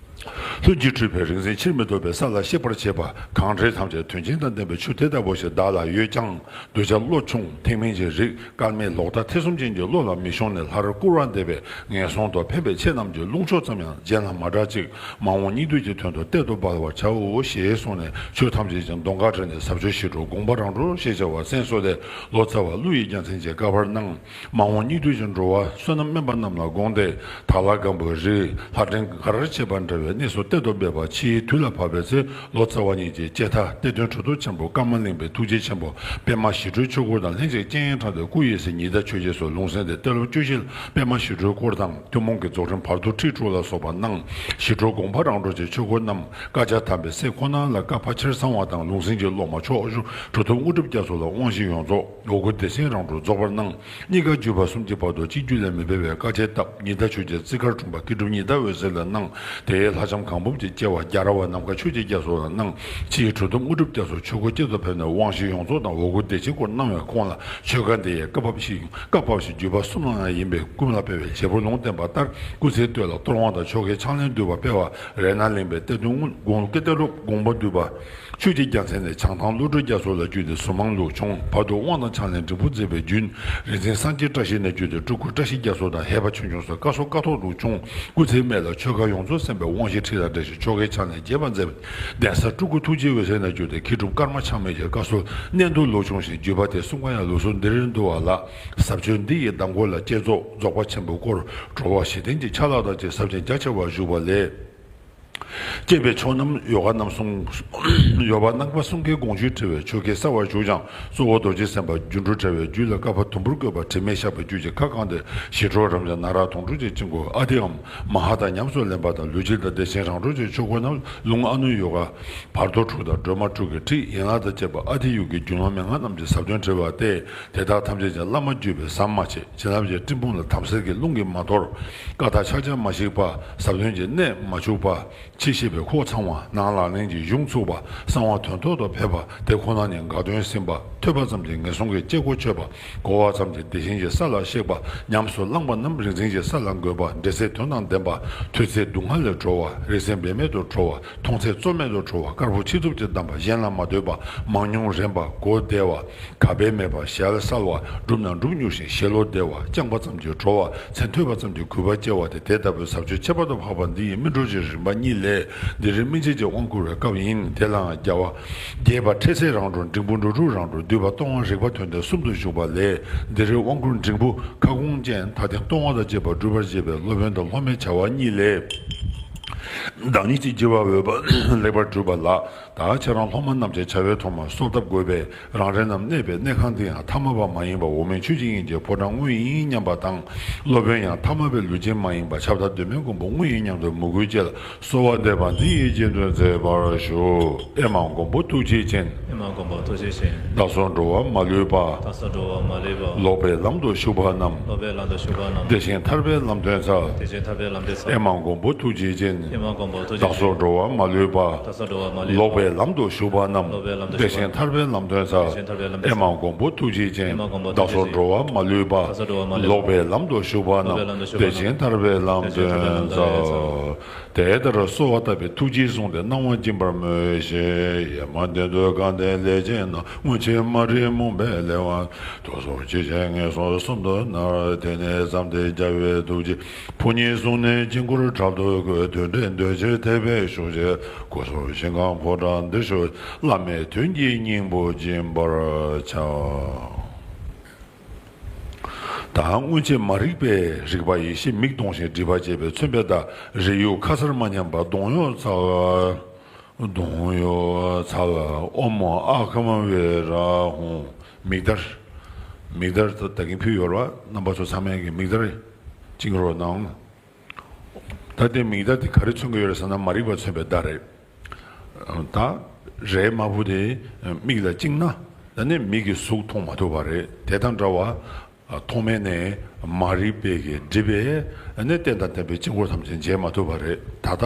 ལྷུན་གྱིས་གྲུབ་པའི་རིག་འཛིན་ཕྱིར་མི་ལྡོག་པའི་ས་ལ་གཤེགས་པར་བྱེད་པ། གང་འབྲེལ་ཐམས་ཅད་དོན་ཆེན་དང་ལྡན་པའི་ཆོས་དེ་ལྟ་བུ་ཞིག་བདག་ལ་ཡོད་ཀྱང་། གདུལ་བྱ་བློ་ཆུང་ཐེག་དམན་གྱི་རིགས། སྐལ་མེད་ལོག་ལྟ་ཐེ་ཚོམ་ཅན་གྱི་བློ་ལ་མི་ཤོང་ནས་ལྷར་བཀུར་བ་འདེབས་པས། ངན་སོང་དུ་འཕེན་པའི་ཆེད་རྣམས་ཀྱི་རླུང་ཕྱོགས་ཙམ་ཡང་གཞན་ལ་མ་བསྒྲགས་ཅིག་མ་འོངས་སྙིགས་དུས་ཀྱི་དོན་དུ་གཏད་དུ་སྦ་བར་བྱའོ་ཞེས་གསུངས་ནས། ཆོས་ཐམས་ཅད་ཀྱང་གདོང་ཁར་དྲིལ་ནས་ཟབ་ཆོས་ཞི་ཁྲོ་དགོངས་པ་རང་གྲོལ་ཞེས་བྱ་བ་གསན་གསོལ་ཏེ། ལོ་ཙཱ་བ་ཀླུ་ཡི་རྒྱལ་མཚན་གྱིས་བཀའ་ཕར་གནང་། མ་འོངས་སྙིགས་དུས་ཀྱི་འགྲོ་བ་བསོད་ནམས་དམན་པ་རྣམས་ལ་དགོངས་ཏེ། དྭགས་ལྷ་སྒམ་པོའི་རི། ལྷ་ཕྲན་གར་བྱེད་པ་འདྲ་ གནས་སུ་གཏེར་དུ་སྦས་པ་ཕྱིའི་དུས་ལ་བབ་པའི་ཚེ་ལོ་ཙཱ་བ་གཉིས་ཀྱི་བཅས་མཐའ་གཏེར་སྟོན་གྲུབ་ཐོབ་ཆེན་པོ་ཀརྨ་གླིང་པའི་ཐུགས་རྗེ་ཆེན་པོ་པདྨ་ཞི་ཁྲོའི་ཆོས་སྐོར་དང་ལྷན་ཅིག་སྤྱན་དབྱངས་འཕྲང་སྟེ་སྐུ་ཡི་སྲས་ཉི་ཟླ་ཆོས་རྒྱལ་སོགས་ལུང་གསན་ཏེ་གཏེར་ལོ་བཅུ་བཞི་ལ་པདྨ་ཞི་ཁྲོའི་སྐོར་དང་ཐུན་མོང་གི་རྫོགས་རིམ་བར་དོ་ཁྲིད་དྲུག་ལ་སོགས་པ་གནང་། ཞི་ཁྲོ་དགོངས་པ་རང་གྲོལ་གྱི་ཆོས་སྐོར་རྣམས་བཀའ་རྒྱ་དམ་པའི་སྲས་ཁོ་ན་ལ་བཀའ་ཕ་ཕྱིར་གསང་བ་དང་ལུང་ཟིན་གྱི་སློབ་མ་མཆོག་གྲུབ་ཐོབ་དངོས་གྲུབ་རྒྱ་མཚོ་ལ་དབང་བཞི་ཡོངས་རྫོགས་འོ་སྐོལ་བདེ་ཆེན་རང་གྲོལ་རྫོགས་པར་གནང་། གཉིས་ཀ་བརྒྱུད་པ་གསུམ་གྱི་བར་དུ་གཅིག་བརྒྱུད་ལས་མེད་པའི་བཀའ་རྒྱས་བཏབ། ཉི་ཟླ་ཆོས་རྒྱལ་རྩིས་མཁར་འཁྲུངས་པ་སྐྱེ་སྒྲུབ་ཉི་ཟླ་འོད་ཟེར་ལ་གནང་། དེའི་ལྷ་ལྕམ་གང་འབུམ་གྱི་སྐྱེ་བ་རྒྱལ་ར་བ་ནམ་མཁའ་ཆོས་ཀྱི་རྒྱ་མཚོ་ལ་གནང་། ཕྱིས་གྲུབ་ཐོབ་དངོས་གྲུབ་རྒྱ་མཚོ་ཆོས་སྐུ་གཅིག་ཏུ་ཕེབས་ནས་དབང་བཞི་ཡོངས་རྫོགས་དང་འོ་སྐོལ་བདེ་ཆེན་སྐོར་གནང་བའི་ཁོངས་ལ་ཆོས་བཀའ་འདི་ཡི་བཀའ་བབས་བཞི་བཀའ་བབས་བཞི་བརྒྱུད་པ་གསུམ་ལ་ཡིན་པས་ཀུན་ལ་སྤེལ་བའི་བྱེད་པོ་ལུང་བསྟན་པ་ལྟར་སྐུ་ཚེའི་སྟོད་ལ་གཏོར་དབང་དང་ཆོ་གའི་ཕྱག་ལེན་བསྡུས་པ་སྤེལ་བ་རཏྣ་གླིང་པའི་གཏེར་སྟོན་དངོས་དགོངས་གཏེར་སྟོན་དགོངས་པ་འདུས་པ། ཆོས་ཀྱི་རྒྱལ་མཚན་ནས་བྱང་ཐང་བློ་གྲོས་རྒྱ་མཚོ་ལ་བརྒྱུད་དེ་ཟུར་མང་ལུགས་བྱུང་། བར་དུ་དབང་དང་ཕྱག་ལེན་འབྲིང་པོ་མཛད་པའི་རྒྱུན། རིག་འཛིན་སངས་རྒྱས་བཀྲ་ཤིས་ནས་བརྒྱུད་དེ་སྤྲུལ་སྐུ་བཀྲ་ཤིས་རྒྱ་མཚོ་དང་ཧེ་བ་ཆོས་འབྱུང་སོགས་བཀའ་ཟུར་བཀའ་ཐོག་ཏུ་བྱུང་། སྐུ་ཚེའི་སྨད་ལ་ཆོས་བཀའ་ཡོངས་རྫོགས་གསན་པའི་དབང་བཞི་ཁྲིད་ལ་བཀྲ་ཤིས་ཆོ་གའི་ཕྱག་ལེན་རྒྱས་པར་མཛད། གདན་ས་སྤྲུལ་སྐུ་ཐུགས་རྗེའི་འོད་ཟེར་ནས་བརྒྱུད་དེ་མཁས་གྲུབ་ཀརྨ་ཆགས་མེད་ཀྱི་བཀའ་ཟུར་གནས་མདོ་ལུགས་བྱུང་ཞིང་བརྒྱུད་པ་དེ་གསུམ་ཀ་ཡང་ལུགས་སྲོལ་འདིར་འདུ་བ་ལ། ཟབ་ཆོས་འདི་ཡི་གདམས་སྐོར་ལ་བསྐྱེད་རྫོགས་རྫོགས་པ་ཆེན་པོའི་སྐོར་གྲོལ་བ་བཞི་ལྡན་གྱི་ཆ་ལག་དང་བཅས་ཟབ་ཅིང་རྒྱ་ཆེ་བར་བཞུགས་པ་ལས། བསྐྱེད་པའི་མཆོག་རྣམས་ཡོ་ག་རྣམ་གསུམ། ཡོ་ག་རྣམ་པ་གསུམ་ཀའི་དགོངས་བཅུད་བྲི་བའི་ཆོས་སྐལ་གསལ་བར་བཞུགས་ཀྱང་གཙོ་བོ་རྡོ་རྗེ་སེམས་དཔའ་སྒྱུ་འཕྲུལ་དྲ་བའི་རྒྱུད་ལ་བཀའ་ཕ་དུམ་བུར་བཀོད་པ་དྲི་མེད་ཞགས་པའི་རྒྱུད་ཀྱི་ཁ་བསྐངས་ཏེ་ཞི་ཁྲོ་རབ་འབྱམས་ན་རག་དོང་སྤྲུགས་ཀྱི་དཀྱིལ་འཁོར་ཨ་ཏི་འམ་མ་ཧཱ་དང་ཉམས་སུ་ལེན་པ་དང་ལུས་དཀྱིལ་དང་བདེ་ཆེན་རང་གྲོལ་གྱི་ཆོས་སྐོར་རྣམས་ལུང་ཨ་ནུ་ཡོ་ག་བར་དོ་དྲུག་དང་སྒྲོལ་མ་དྲུག་གི་ཁྲིད་ཡན་ལག་དང་བཅས་པ་ཨ་ཏི་ཡུག་གི་རྒྱུད་ལུང་མན་ངག་རྣམས་ཀྱི་ཟབ་དོན་བྲི་བ་སྟེ། དེ་དག་ཐམས་ཅད་ཀྱང་བླ་མ་བརྒྱུད་པའི་ཟམ་མ་ཆད། བྱིན་རླབས་ཀྱི་སྤྲིན་ཕུང་ལ་དམ་སེལ་གྱི་རླུང་གིས་མ་གཏོར། ཀ་དག་ཕྱག་རྒྱ་མ་ཞིག་པ། ཟབ་དོན་གྱི་གནད་མ་འཆུགས་པ། ཕྱི་ཤེས་པའི་ཁོག་ཚང་བ། ནང་ལག་ལེན་གྱི་གཞུང་ཚུགས་པ། གསང་བ་དོན་ཐོག་ཏུ་ཕེབས་པ། དེ་ཁོ་ན་ཉིད་འགག་དོན་ཟིན་པ། ཐོས་པ་ཙམ་གྱིས་ངན་སོང་གི་སྐྱེ་སྒོ་ཆོད་པ། གོ་བ་ཙམ་གྱིས་བདེ་ཆེན་གྱི་ས་ལ་གཤེགས་པ། ཉམས་སུ་བླངས་པ་རྣམས་རིག་འཛིན་གྱི་ས་ལ་འགོད་པ། འབྲེལ་ཚད་དོན་དང་ལྡན་པ། ཐོས་ཚད་སྡུག་བསྔལ་ལས་གྲོལ་བ། རིག་ཚད་འབད་མེད་དུ་གྲོལ་བ། མཐོང་ཚད་རྩོལ་མེད་དུ་གྲོལ་བ། དཀར་པོ་ཕྱི་ཐུབ་ཀྱི་གདམས་པ། གཞན་ལ་མ་ལྟོས་པ། མང་ཉུང་རན་པ། གོ་བདེ་བ། གབ་སྦས་མེད་པ། ཞལ་གསལ་བ། བསྒྲུབས་ན་འགྲུབ་མྱུར་ཞིང་ཞེ་བློ་བདེ་བ། བཅངས་པ་ཙམ་གྱིས་གྲོལ་བ། མཚན་ཐོས་པ་ཙམ་གྱིས་གུས་པ་སྐྱེ་བ་སྟེ་དེ་ལྟ་བུའི་ཟབ་ཆོས་ཁྱད་པར་དུ་འཕགས་པ་འདི་ཡི་སྨིན་གྲོལ་གྱི་རིམ་པ་གཉིས་ལས། འདི་རིགས་སྨིན་བྱེད་ཀྱི་དབང་བསྐུར་བའི་སྐབས་ཡིན། དེ་ལའང་རྒྱས་པ། རྒྱས་པ་འཕྲལ་ཚེ་རང་གྲོལ། འབྲིང་པོ་འགྲོ་དྲུག་རང་གྲོལ། བསྡུས་པ་སྟོང་པ་རིག་པ་དོན་ལྡན་གསུམ་དུ་བཞུགས་པ་ལས། འདི་རིགས་དབང་བསྐུར་འབྲིང་པོ་ཁ་སྐོང་ཅན་ད་ཐེངས་སྟོང་པ་དང་བཅས་པ་སྒྲུབ་པར་བྱེད་པའི་སློབ་དཔོན་དང་སློབ་མའི་བྱ་བ་གཉིས་ལས། བདག་ཉིད་ཀྱི་བགྱི་བ་འོས་པ་ལེགས་པར་བསྒྲུབས་པ་ལགས། ད་ཁྱེད་རང་སློབ་མ་རྣམས་ཀྱི་བྱ་བའི་ཐོག་མར་གསོལ་ཐབ་དགོས་པས། རང་རེ་རྣམས་གནས་པའི་གནས་ཁང་འདི་ཡང་ཐ་མལ་པ་མ་ཡིན་པ་འོག་མིན་ཆོས་ཀྱི་དབྱིངས་ཀྱི་ཕོ་བྲང་དངོས་ཡིན་སྙམ་པ་དང་། སློབ་དཔོན་ཡང་ཐ་མལ་པའི་ལུས་ཅན་མ་ཡིན་པ་ཁྱབ་བདག་གདོད་མའི་མགོན་པོ་དངོས་ཡིན་སྙམ་དུ་མོས་གུས་བསྐྱེད་ལ་གསོལ་བ་འདེབས་པ་འདི་ཡི་རྗེས་ཟློས་མཛད་པར་ཞུ། ཨེ་མ་མགོན་པོ་ཐུགས་རྗེ་ཅན། ཨེ་མ་མགོན་པོ་ཐུགས་རྗེ་ཅན། བདག་སོགས་འགྲོ་བ་མ་ལུས་པ། བདག་སོགས་འགྲོ་བ་མ་ལུས་པ། ལོག་པའི་ལམ་དུ་ཞུགས་པ་རྣམས། ལོག་པའི་ལམ་དུ་ཞུགས་པ་རྣམས། བདེ་ཞིང་ཐར་པའི་ལམ་སྟོན་མཛད། བདེ་ཞིང་ཐར་པའི་ལམ་སྟོན་མཛད། ཨེ་མ་མགོན་པོ་ཐུགས་རྗེ་ཅན། ཨེ་མ་མགོན་པོ་ཐུགས་རྗེ་ཅན། བདག་སོགས་འགྲོ་བ་མ་ལུས་པ། བདག་སོགས་འགྲོ་བ་མ་ལུས་པ། ལོག་པའི་ལམ་དུ་ཞུགས་པ་རྣམས། ལོག་པའི་ལམ་དུ་ཞུགས་པ་རྣམས། བདེ་ཞིང་ཐར་པའི་ལམ་སྟོན་མཛད། བདེ་ཞིང་ཐར་པའི་ལམ་སྟོན་མཛད། ཨེ་མ་མགོན་པོ་ཐུགས་རྗེ་ཅན། ཨེ་མ་མགོན་པོ་ཐུགས་རྗེ་ཅན། བདག་སོགས་འགྲོ་བ་མ་ལུས་པ། བདག་སོགས་འགྲོ་བ་མ་ལུས་པ། ལོག་པའི་ལམ་དུ་ཞུགས་པ་རྣམས། ལོག་པའི་ལམ་དུ་ཞུགས་པ་རྣམས། བདེ་ཞིང་ཐར་པའི་ལམ་སྟོན་མཛད། དེ་ལྟར་གསོལ་བ་བཏབ་པས་ཐུགས་རྗེས་བཟུང་སྟེ་གནང་བ་སྦྱིན་པར་མོས་ཤིག་ཡ་མ་བདུད་འདུལ་དཀའ་ལྡན་ལས་ཅན་རྣམས། སྔོན་ཆད་མ་རིག་རྨོངས་པའི་ལས་དབང་དུ། སོར་ཆུད་ཅིང་ངན་སོང་གསུམ་དུ་མནར། དེ་ནས་བརྩམས་ཏེ་རྒྱལ་བའི་ཐུགས་རྗེ་ཕུགས་ཉིད་བཟུང་ནས་དཀྱིལ་འཁོར་དྲག་ཏུ་བཀོད། དུས་འདྲའི་འདོད་ཆེན་ཐེག་པའི་ཤུགས་ཀྱིས། སྐུ་གསུམ་ཞིང་ཁམས་ཕོ་བྲང་འདིར་བཞུགས། བླ་མའི་དོན་གྱི་སྙིང་པོ་སྦྱིན་པར་བྱ། ད་སྔོན་ཆད་མ་རིག་པའི་རིག་པ་ཡེ་ཤེས་མིག་གདོང་བཞིན་སྒྲིབ་པ་བཅས་པས་མཚོན་པའི་བརྡ། རིགས་དབྱིབས་ཁ་གསལ་མ་ཉམས་པ་གདོང་གཡོགས་ཚ། གདོང་གཡོགས་ཚ་ལ་ཨོ་མོ་ཨ་ཁ་མ་བེ་ར་ཧུང་། མིག་དར། མིག་དར་ད་ད་གིན་ཕུལ་ཡོད་རེད་བ། རྣམ་པ་ཚོ་ཚང་མས་ཀྱི་མིག་དར་བཅིངས་རོགས་གནང་། ད་ལྟའི་མིག་དར་དེ་ག་རེ་མཚོན་གྱི་ཡོད་རེད་ཟེར་ན་མ་རིག་པ་མཚོན་པའི་བརྡ་རེད། ད་རས་དམར་པོ་དེ་མིག་ལ་བཅིངས་ན་ད་ནི་མིག་གིས་གཟུགས་མཐོང་མ་ཐུབ་པ་རེད། དེ་དང་འདྲ་བ། ཐོག་མེད་ནས་མ་རིག་པའི་གི་སྒྲིབ་པས་ནི་རྟེན་དང་བརྟེན་པའི་དཀྱིལ་འཁོར་ཐམས་ཅད་མཇལ་མ་ཐུབ་པ་རེད། ད་ལྟ་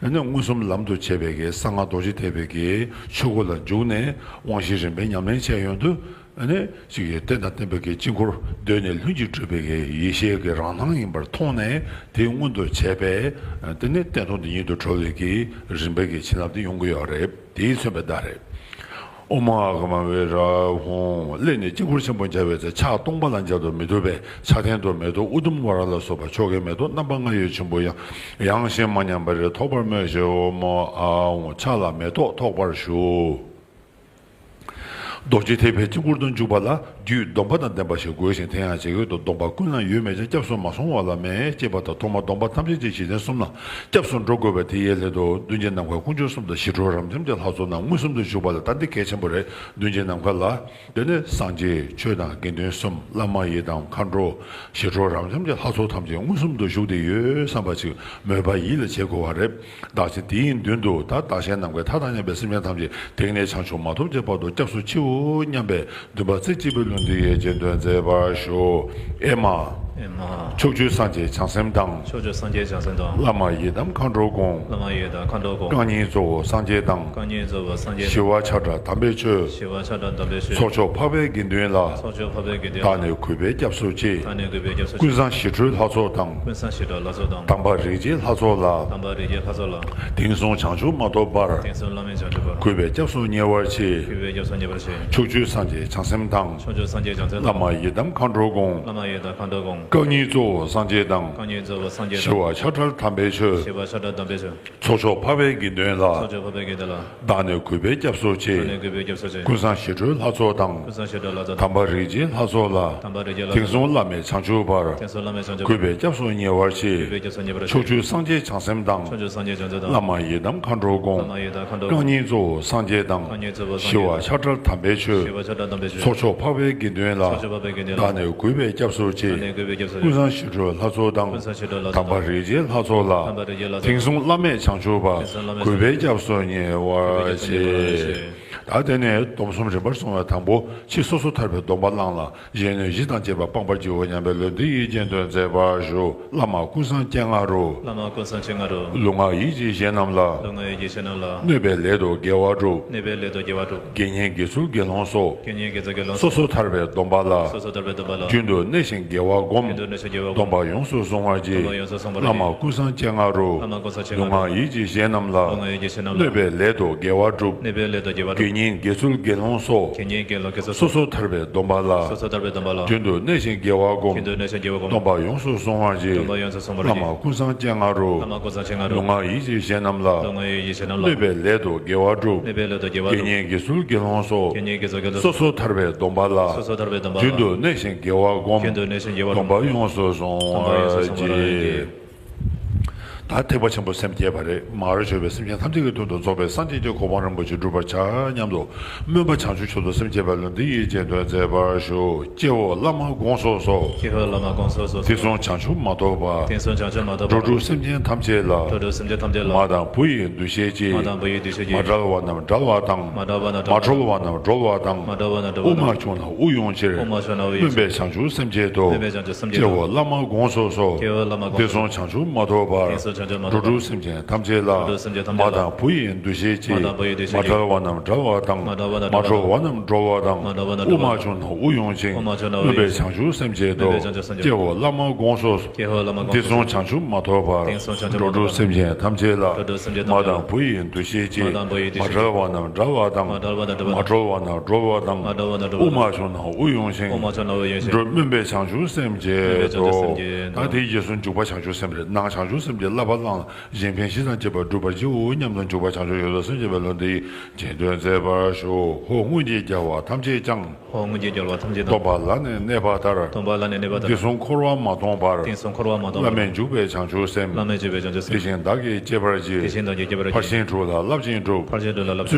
ནི་མངོན་སུམ་ལམ་དུ་བྱས་པའི་གི་གསང་སྔགས་རྡོ་རྗེ་ཐེག་པའི་གི་ཆོས་སྒོ་ལ་འཇུག་ནས་དབང་བཞི་རིམ་པས་ཉམས་ལེན་བྱས་ཡོང་དུས་ནི་གཅིག་གི་རྟེན་དང་བརྟེན་པའི་གི་དཀྱིལ་འཁོར་གདོད་ནས་ལྷུན་གྱིས་གྲུབ་པའི་གི་ཡེ་ཤེས་ཀྱི་རང་སྣང་ཡིན་པར་མཐོང་ནས་དེ་མངོན་དུ་བྱས་པས་དེ་ནི་གཏན་སྟོང་དེ་ཉིད་དུ་གྲོལ་བའི་གི་རིམ་པའི་གི་བྱིན་རླབས་དེ་ཡོང་གི་ཡོད་རེད། དེས་མཚོན་པའི་བརྡ་རེད། ཨོཾ་ཨཱཿཧཱུྃ་མ་ཧཱ་བེ་ར་ཧཱུྃ། སླད་ནས་དཀྱིལ་འཁོར་ཆེན་པོ་མཇལ་བའི་ཚེ་ཕྱག་སྟོང་པ་ལ་མཇལ་དུ་མི་བཏུབ་པས་ཕྱག་རྟེན་དུ་མེ་ཏོག་ཨུ་དུམ་ཝ་ར་ལ་སོགས་པ་མཆོག་གི་མེ་ཏོག་རྣམ་པ་ལྔ་ཡི་ཆུན་པོ་ཡང་ཡང་ཞིང་མ་ཉམས་པ་རེ་ཐོགས་པར་མོས་ཤིག་ཨོཾ་ཨཱཿཧཱུྃ། ཕྱག་ལ་མེ་ཏོག་ཐོགས་པར་ཞུ། རྡོ་རྗེ་ཐེག་པའི་དཀྱིལ་འཁོར་དུ་འཇུག་པ་ལ། རྒྱུད་སྡོམ་པ་དང་ལྡན་པ་ཞིག་དགོས་ཤིང་། དེ་ཡང་ཇི་སྐད་དུ། སྡོམ་པ་ཀུན་ལ་ཡོད་མིན་ཀྱང་། སྐྱབས་སུ་མ་སོང་བ་ལ་མེད། ཅེས་པ་ལྟར་ཐོག་མར་སྡོམ་པ་ཐམས་ཅད་ཀྱི་གཞི་རྟེན་གསུམ་ལ་སྐྱབས་སུ་འགྲོ་དགོས་པས། དེའི་སླད་དུ་མདུན་གྱི་ནམ་མཁའ་དཀོན་མཆོག་གསུམ་དང་ཞི་ཁྲོ་རབ་འབྱམས་ཀྱི་ལྷ་ཚོགས་རྣམས་མངོན་སུམ་དུ་བཞུགས་པ་ལ། ད་འདི་གལ་ཆེན་པོ་རེད། མདུན་གྱི་ནམ་མཁའ་ལ། དེ་ནས་སངས་རྒྱས་ཆོས་དང་དགེ་འདུན་གསུམ། བླ་མ་ཡི་དམ་མཁའ་འགྲོ། ཞི་ཁྲོ་རབ་འབྱམས་ཀྱི་ལྷ་ཚོགས་ཐམས་ཅད་མངོན་སུམ་དུ་བཞུགས་ཏེ་ཡོད་བསམ་པ་ཅིག་མོས་པ་ཡིད་ལ་བྱེད་དགོས་པ་རེད། བདག་གཞན་དེའི་མདུན་དུ། ད་བདག་གཞན་ནམ་མཁའི་མཐའ་དང་མཉམ་པའི་སེམས་ཅན་ཐམས་ཅད་དེང་ནས་བྱང་ཆུབ་མ་ཐོབ་ཀྱི་བར་དུ་སྐྱབས་སུ་མཆིའོ་སྙམ་པའི་འདུན་པ་རྩེ་གཅིག་པའི་ལུས་འདི་ཡིས་རྗེས་ཟློས་མཛད་པར་ཞུ། ཨེ་མ། ཨེ་མ། ཕྱོགས་བཅུའི་སངས་རྒྱས་བྱང་སེམས་དང་། ཕྱོགས་བཅུའི་སངས་རྒྱས་བྱང་སེམས་དང་། བླ་མ་ཡི་དམ་མཁའ་འགྲོ་དགོངས། བླ་མ་ཡི་དམ་མཁའ་འགྲོ་དགོངས། རྐང་གཉིས་གཙོ་བོ་སངས་རྒྱས་དང་། རྐང་གཉིས་གཙོ་བོ་སངས་རྒྱས་དང་། ཞི་བ་ཆགས་བྲལ་དམ་པའི་ཆོས། ཞི་བ་ཆགས་བྲལ་དམ་པའི་ཆོས། ཚོགས་མཆོག་འཕགས་པའི་དགེ་འདུན་ལ། ཚོགས་མཆོག་འཕགས་པའི་དགེ་འདུན་ལ། བདག་ནི་གུས་པས་སྐྱབས་སུ་མཆི། བདག་ནི་གུས་པས་སྐྱབས་སུ་མཆི། ཀུན་བཟང་ཞི་ཁྲོའི་ལྷ་ཚོགས་དང་། ཀུན་བཟང་ཞི་ཁྲོའི་ལྷ་ཚོགས་དང་། དམ་པ་རིགས་བརྒྱའི་ལྷ་ཚོགས་ལ། དམ་པ་རིགས་བརྒྱའི་ལྷ་ཚོགས་ལ། དེང་སང་བྱང་ཆུབ་མ་ཐོབ་བར། དེང་སང་བླ་མེད་བྱང་ཆུབ་བར། གུས་པས་སྐྱབས་སུ་ཉེ་བར་མཆི། གུས་པས་སྐྱབས་སུ་ཉེ་བར་མཆི། ཕྱོགས་བཅུའི་སངས་རྒྱས་བྱང་སེམས་དང་། ཕྱོགས་བཅུའི་སངས་རྒྱས་བྱང་སེམས་དང་། བླ་མ་ཡི་དམ་མཁའ་འགྲོ་དགོངས། བླ་མ་ཡི་དམ་མཁའ་འགྲོ་དགོངས། རྐང་གཉིས་གཙོ་བོ་སངས་རྒྱས་དང་། རྐང་གཉིས་གཙོ་བོ་སངས་རྒྱས་དང་། ཞི་བ་ཆགས་བྲལ་དམ་པའི་ཆོས། ཞི་བ་ཆགས་བྲལ་དམ་པའི་ཆོས། ཚོགས་མཆོག་འཕགས་པའི་དགེ་འདུན་ལ། ཚོགས་མཆོག་འཕགས་པའི་དགེ་འདུན་ལ། བདག་ནི་གུས་པས་སྐྱབས་སུ་མཆི། བདག་ནི་གུས་པས་སྐྱབས་སུ་མཆི། ཀུན་བཟང་ཞི་ཁྲོའི་ལྷ་ཚོགས་དང་། ཀུན་བཟང་ཞི་ཁྲོའི་ལྷ་ཚོགས་དང་། དམ་པ་རིགས་བརྒྱའི་ལྷ་ཚོགས་ལ། དམ་པ་རིགས་བརྒྱའི་ལྷ་ཚོགས་ལ། དེང་སང་བླ་མེད་བྱང་ཆུབ་བར། དེང་སང་བླ་མེད་བྱང་ཆུབ་བར། གུས་པས་སྐྱབས་སུ་ཉེ་བར་མཆི། གུས་པས་སྐྱབས་སུ་ཉེ་བར་མཆི། ཕྱོགས་བཅུའི་སངས་རྒྱས་བྱང་སེམས་དང་། ཕྱོགས་བཅུའི་སངས་རྒྱས་བྱང་སེམས་དང་། བླ་མ་ཡི་དམ་མཁའ་འགྲོ་དགོངས། བླ་མ་ཡི་དམ་མཁའ་འགྲོ་དགོངས། རྐང་གཉིས་གཙོ་བོ་སངས་རྒྱས་དང་། རྐང་གཉིས་གཙོ་བོ་སངས་རྒྱས་དང་། ཞི་བ་ཆགས་བྲལ་དམ་པའི་ཆོས། ཞི་བ་ཆགས་བྲལ་དམ་པའི་ཆོས། ཚོགས་མཆོག་འཕགས་པའི་དགེ་འདུན་ལ། ཚོགས་མཆོག་འཕགས་པའི་དགེ་འདུན་ལ། བདག་ནི་གུས་པས་སྐྱབས་སུ་མཆི། བདག་ནི་གུས་པས་སྐྱབས་སུ་མཆི། ཀུན་བཟང་ཞི་ཁྲོའི་ལྷ་ཚོགས་དང་། ཀུན་བཟང་ཞི་ཁྲོའི་ལྷ་ཚོགས་དང་། དམ་པ་རིགས་བརྒྱའི་ལྷ་ཚོགས་ལ། དམ་པ་རིགས་བརྒྱའི་ལྷ་ཚོགས་ལ། དེང་སང་བླ་མེད་བྱང་ཆུབ་བར། དེང་སང་བླ་མེད་བྱང་ཆུབ། གུས་པས་སྐྱབས་སུ་ཉེ་བར་མཆི། ད་དེ་ནས་སྡོམ་གསུམ་རིམ་པར་སྲུང་བའི་དང་པོ། ཕྱི་སོ་སོར་ཐར་པའི་སྡོམ་པ་བླངས་ལ། གཞན་གནོད་གཞི་དང་བཅས་པ་སྤངས་པར་བགྱིའོ་སྙམ་པའི་ལུས་འདི་ཡིས་རྗེས་ཟློས་མཛད་པར་ཞུ། བླ་མ་ཀུན་བཟང་སྤྱན་སྔ་རུ། བླ་མ་ཀུན་བཟང་སྤྱན་སྔ་རུ། ལུས་ངག་ཡིད་ཀྱི་གཞན་རྣམས་ལ། ལུས་ངག་ཡིད་ཀྱི་གཞན་རྣམས་ལ། གནོད་པའི་ལས་དང་འགལ་བ་སྒྲུབ། གནོད་པའི་ལས་དང་འགལ་བ་སྒྲུབ། དགེ་བསྙེན་དགེ་ཚུལ་དགེ་སློང་སོགས། དགེ་བསྙེན་དགེ་ཚུལ་དགེ་སློང་སོགས། སོ་སོར་ཐར་པའི་སྡོམ་པ་ལ། སོ་སོར་ཐར་པའི་སྡོམ་པ་ལ། རྒྱུན་དུ་གནས་ཤིང་དགེ་བ་བསྒོམ། རྒྱུན་དུ་གནས་ཤིང་དགེ་བ་བསྒོམ། སྡོམ་པ་ཡོངས་སུ་བཟུང་བར་བགྱི། སྡོམ་པ་ཡོངས་སུ་བཟུང་བར་བགྱི། བླ་མ་ཀུན་བཟང་སྤྱན་སྔ་རུ། བླ་མ་ཀུན་བཟང་སྤྱན་སྔ་རུ། ལུས་ངག་ཡིད་ཀྱི་གཞན་རྣམས་ལ། ལུས་ངག་ཡིད་ཀྱི་གཞན་རྣམས་ལ། གནོད་པའི་ལས་དང་འགལ་བ་སྒྲུབ། གནོད་པའི་ལས་དང་འགལ་བ་སྒྲུབ། དགེ་བསྙེན་དགེ་ཚུལ་དགེ་སློང་སོགས། དགེ་བསྙེན་དགེ་སློང་དགེ་ཚུལ་སོགས། སོ་སོར་ཐར་པའི་སྡོམ་པ་ལ། སོ་སོར་ཐར་པའི་སྡོམ་པ་ལ། རྒྱུན་དུ་གནས་ཤིང་དགེ་བ་བསྒོམ། རྒྱུན་དུ་གནས་ཤིང་དགེ་བ་བསྒོམ། སྡོམ་པ་ཡོངས་སུ་བཟུང་བར་བགྱི། སྡོམ་པ་ཡོངས་སུ་བཟུང་བར་བགྱི། བླ་མ་ཀུན་བཟང་སྤྱན་སྔ་རུ། བླ་མ་ཀུན་བཟང་སྤྱན་སྔ་རུ། ལུས་ངག་ཡིད་ཀྱི་གཞན་རྣམས་ལ། ལུས་ངག་ཡིད་ཀྱི་གཞན་རྣམས་ལ། གནོད་པའི་ལས་དང་འགལ་བ་སྒྲུབ། གནོད་པའི་ལས་དང་འགལ་བ་སྒྲུབ། དགེ་བསྙེན་དགེ་ཚུལ་དགེ་སློང་སོགས། དགེ་བསྙེན་དགེ་ཚུལ་དགེ་སློང་། སོ་སོར་ཐར་པའི་སྡོམ་པ་ལ། སོ་སོར་ཐར་པའི་སྡོམ་པ་ལ། རྒྱུན་དུ་གནས་ཤིང་དགེ་བ་བསྒོམ། རྒྱུན་དུ་གནས་ཤིང་དགེ་བ་བསྒོམ། སྡོམ་པ་ཡོངས་སུ་བཟུང་བར་བགྱི། སྡོམ་པ་ཡོངས་སུ་བཟུང་བར་བགྱི། ད་ཐེག་པ་ཆེན་པོ་སེམས་བསྐྱེད་པ་རེད། མ་རིག་འཆོལ་བའི་སེམས་ཅན་ཐམས་ཅད་ཀྱི་དོན་དུ་རྫོགས་པའི་སངས་རྒྱས་ཀྱི་གོ་འཕང་རིན་པོ་ཆེ་འགྲུབ་པར་བྱ་སྙམ་དུ། སྨོན་པ་བྱང་ཆུབ་མཆོག་ཏུ་སེམས་བསྐྱེད་པའི་ལུས་འདི་ཡིས་རྗེས་ཟློས་མཛད་པར་ཞུ། སྐྱེ་བོ་བླ་མ་དགོངས་སུ་གསོལ། སྐྱེ་བོ་བླ་མ་དགོངས་སུ་གསོལ། དེང་སང་བྱང་ཆུབ་མ་ཐོབ་པར། དེང་སང་བྱང་ཆུབ་མ་ཐོབ་པར། འགྲོ་དྲུག་སེམས་ཅན་ཐམས་ཅད་ལ། འགྲོ་དྲུག་སེམས་ཅན་ཐམས་ཅད་ལ། མ་དང་བུ་ཡི་འདུ་ཤེས་ཀྱིས། མ་དང་བུ་ཡི་འདུ་ཤེས་ཀྱིས། མ་བྲལ་བ་རྣམས་བྲལ་བ་དང་། མ་བྲལ་བ་རྣམས་བྲལ་བ། མ་གྲོལ་བ་རྣམས་གྲོལ་བ་དང་། མ་གྲོལ་བ་རྣམས་གྲོལ་བ་དང་། དབུགས་མ་ཕྱུང་ན་དབུགས་དབྱུང་ཕྱིར། དབུགས་མ་ཕྱུང་ན་དབུགས་དབྱུང་ཕྱིར། སྨོན་པའི་བྱང་ཆུབ་སེམས་བསྐྱེད་དོ། སྨོན་པའི་བྱང་ཆུབ་སེམས་བསྐྱེད་དོ། སྐྱེ་བོ་བླ་མ་དགོངས་སུ་གསོལ། སྐྱེ་བོ་བླ་མ་དགོངས་སུ་གསོལ། དེང་སང་བྱང་ཆུབ་མ་ཐོབ་པར། དེང་སང་བྱང་ཆུབ་མ་ཐོབ་པར། འགྲོ་དྲུག་སེམས་ཅན་ཐམས་ཅད་ལ། འགྲོ་དྲུག་སེམས་ཅན་ཐམས་ཅད་ལ། མ་དང་བུ་ཡི་འདུ་ཤེས་ཀྱིས། མ་དང་བུ་ཡི་འདུ་ཤེས་ཀྱིས། མ་བྲལ་བ་རྣམས་བྲལ་བ་དང་། མ་བྲལ་བ་རྣམས་བྲལ་བ་དང་། མ་གྲོལ་བ་རྣམས་གྲོལ་བ་དང་། མ་གྲོལ་བ་རྣམས་གྲོལ་བ་དང་། དབུགས་མ་ཕྱུང་ན་དབུགས་དབྱུང་ཞིང་། དབུགས་མ་ཕྱུང་ན་དབུགས་དབྱུང་ཞིང་། སྨོན་པའི་བྱང་ཆུབ་སེམས་བསྐྱེད་དོ། སྨོན་པའི་བྱང་ཆུབ་སེམས་བསྐྱེད་དོ། སྐྱེ་བོ་བླ་མ་དགོངས་སུ། སྐྱེ་བོ་བླ་མ་དགོངས་སུ། དེང་སང་བྱང་ཆུབ་མ་ཐོབ་པར། དེང་སང་བྱང་ཆུབ་མ་ཐོབ་པར། འགྲོ་དྲུག་སེམས་ཅན་ཐམས་ཅད་ལ། འགྲོ་དྲུག་སེམས་ཅན་ཐམས་ཅད་ལ། མ་དང་བུ་ཡི་འདུ་ཤེས་ཀྱིས། མ་དང་བུ་ཡི་འདུ་ཤེས་ཀྱིས། མ་བྲལ་བ་རྣམས་བྲལ་བ་དང་། མ་བྲལ་བ་རྣམས་བྲལ་བ། མ་གྲོལ་བ་རྣམས་གྲོལ་བ་དང་། མ་གྲོལ་བ་རྣམས་གྲོལ་བ་དང་། དབུགས་མ་ཕྱུང་ན་དབུགས་དབྱུང་ཞིང་། དབུགས་མ་ཕྱུང་ན་དབུགས་དབྱུང་ཞིང་། འགྲོ། སྨོན་པའི་བྱང་ཆུབ་སེམས་བསྐྱེད་དོ། སྨོན་པའི་བྱང་ཆུབ་སེམས་བསྐྱེད་དོ། ད་དེའི་རྗེས་སུ་འཇུག་པ་བྱང་ཆུབ་སེམས་རེད། ནང་བྱང་ཆུབ་སེམས་ཀྱི་བསླབ་པ་བླངས་ལ། གཞན་ཕན་བཞི་དང་བཅས་པ་སྒྲུབ་པར་བགྱིའོ་སྙམ་དུ་འཇུག་པ་བྱང་ཆུབ་མཆོག་ཏུ་སེམས་བསྐྱེད་པའི་ལུས་འདི་ཡིས་རྗེས་ཟློས་མཛད་པར་ཞུ། ཧོ། སྔོན་གྱི་རྒྱལ་བ་ཐམས་ཅད་ཀྱང་། ཧོ། སྔོན་གྱི་རྒྱལ་བ་ཐམས་ཅད་ཀྱང་། སྡོམ་པ་ལ་ནི་གནས་པ་ལྟར། སྡོམ་པ་ལ་ནི་གནས་པ་ལྟར། དེང་སང་འཁོར་བ་མ་སྟོངས་བར། དེང་སང་འཁོར་བ་མ་སྟོངས་བར། བླ་མེད་འཇུག་པའི་བྱང་ཆུབ་སེམས། བླ་མེད་འཇུག་པའི་བྱང་ཆུབ་སེམས། དེ་བཞིན་བདག་གིས་བསྐྱེད་པར་བགྱི། དེ་བཞིན་བདག་གིས་བསྐྱེད་པར་བགྱི། ཕར་ཕྱིན་དྲུག་ལ་བསླབ་ཅིང་སྒྲུབ། ཕར་ཕྱིན་དྲུག་ལ་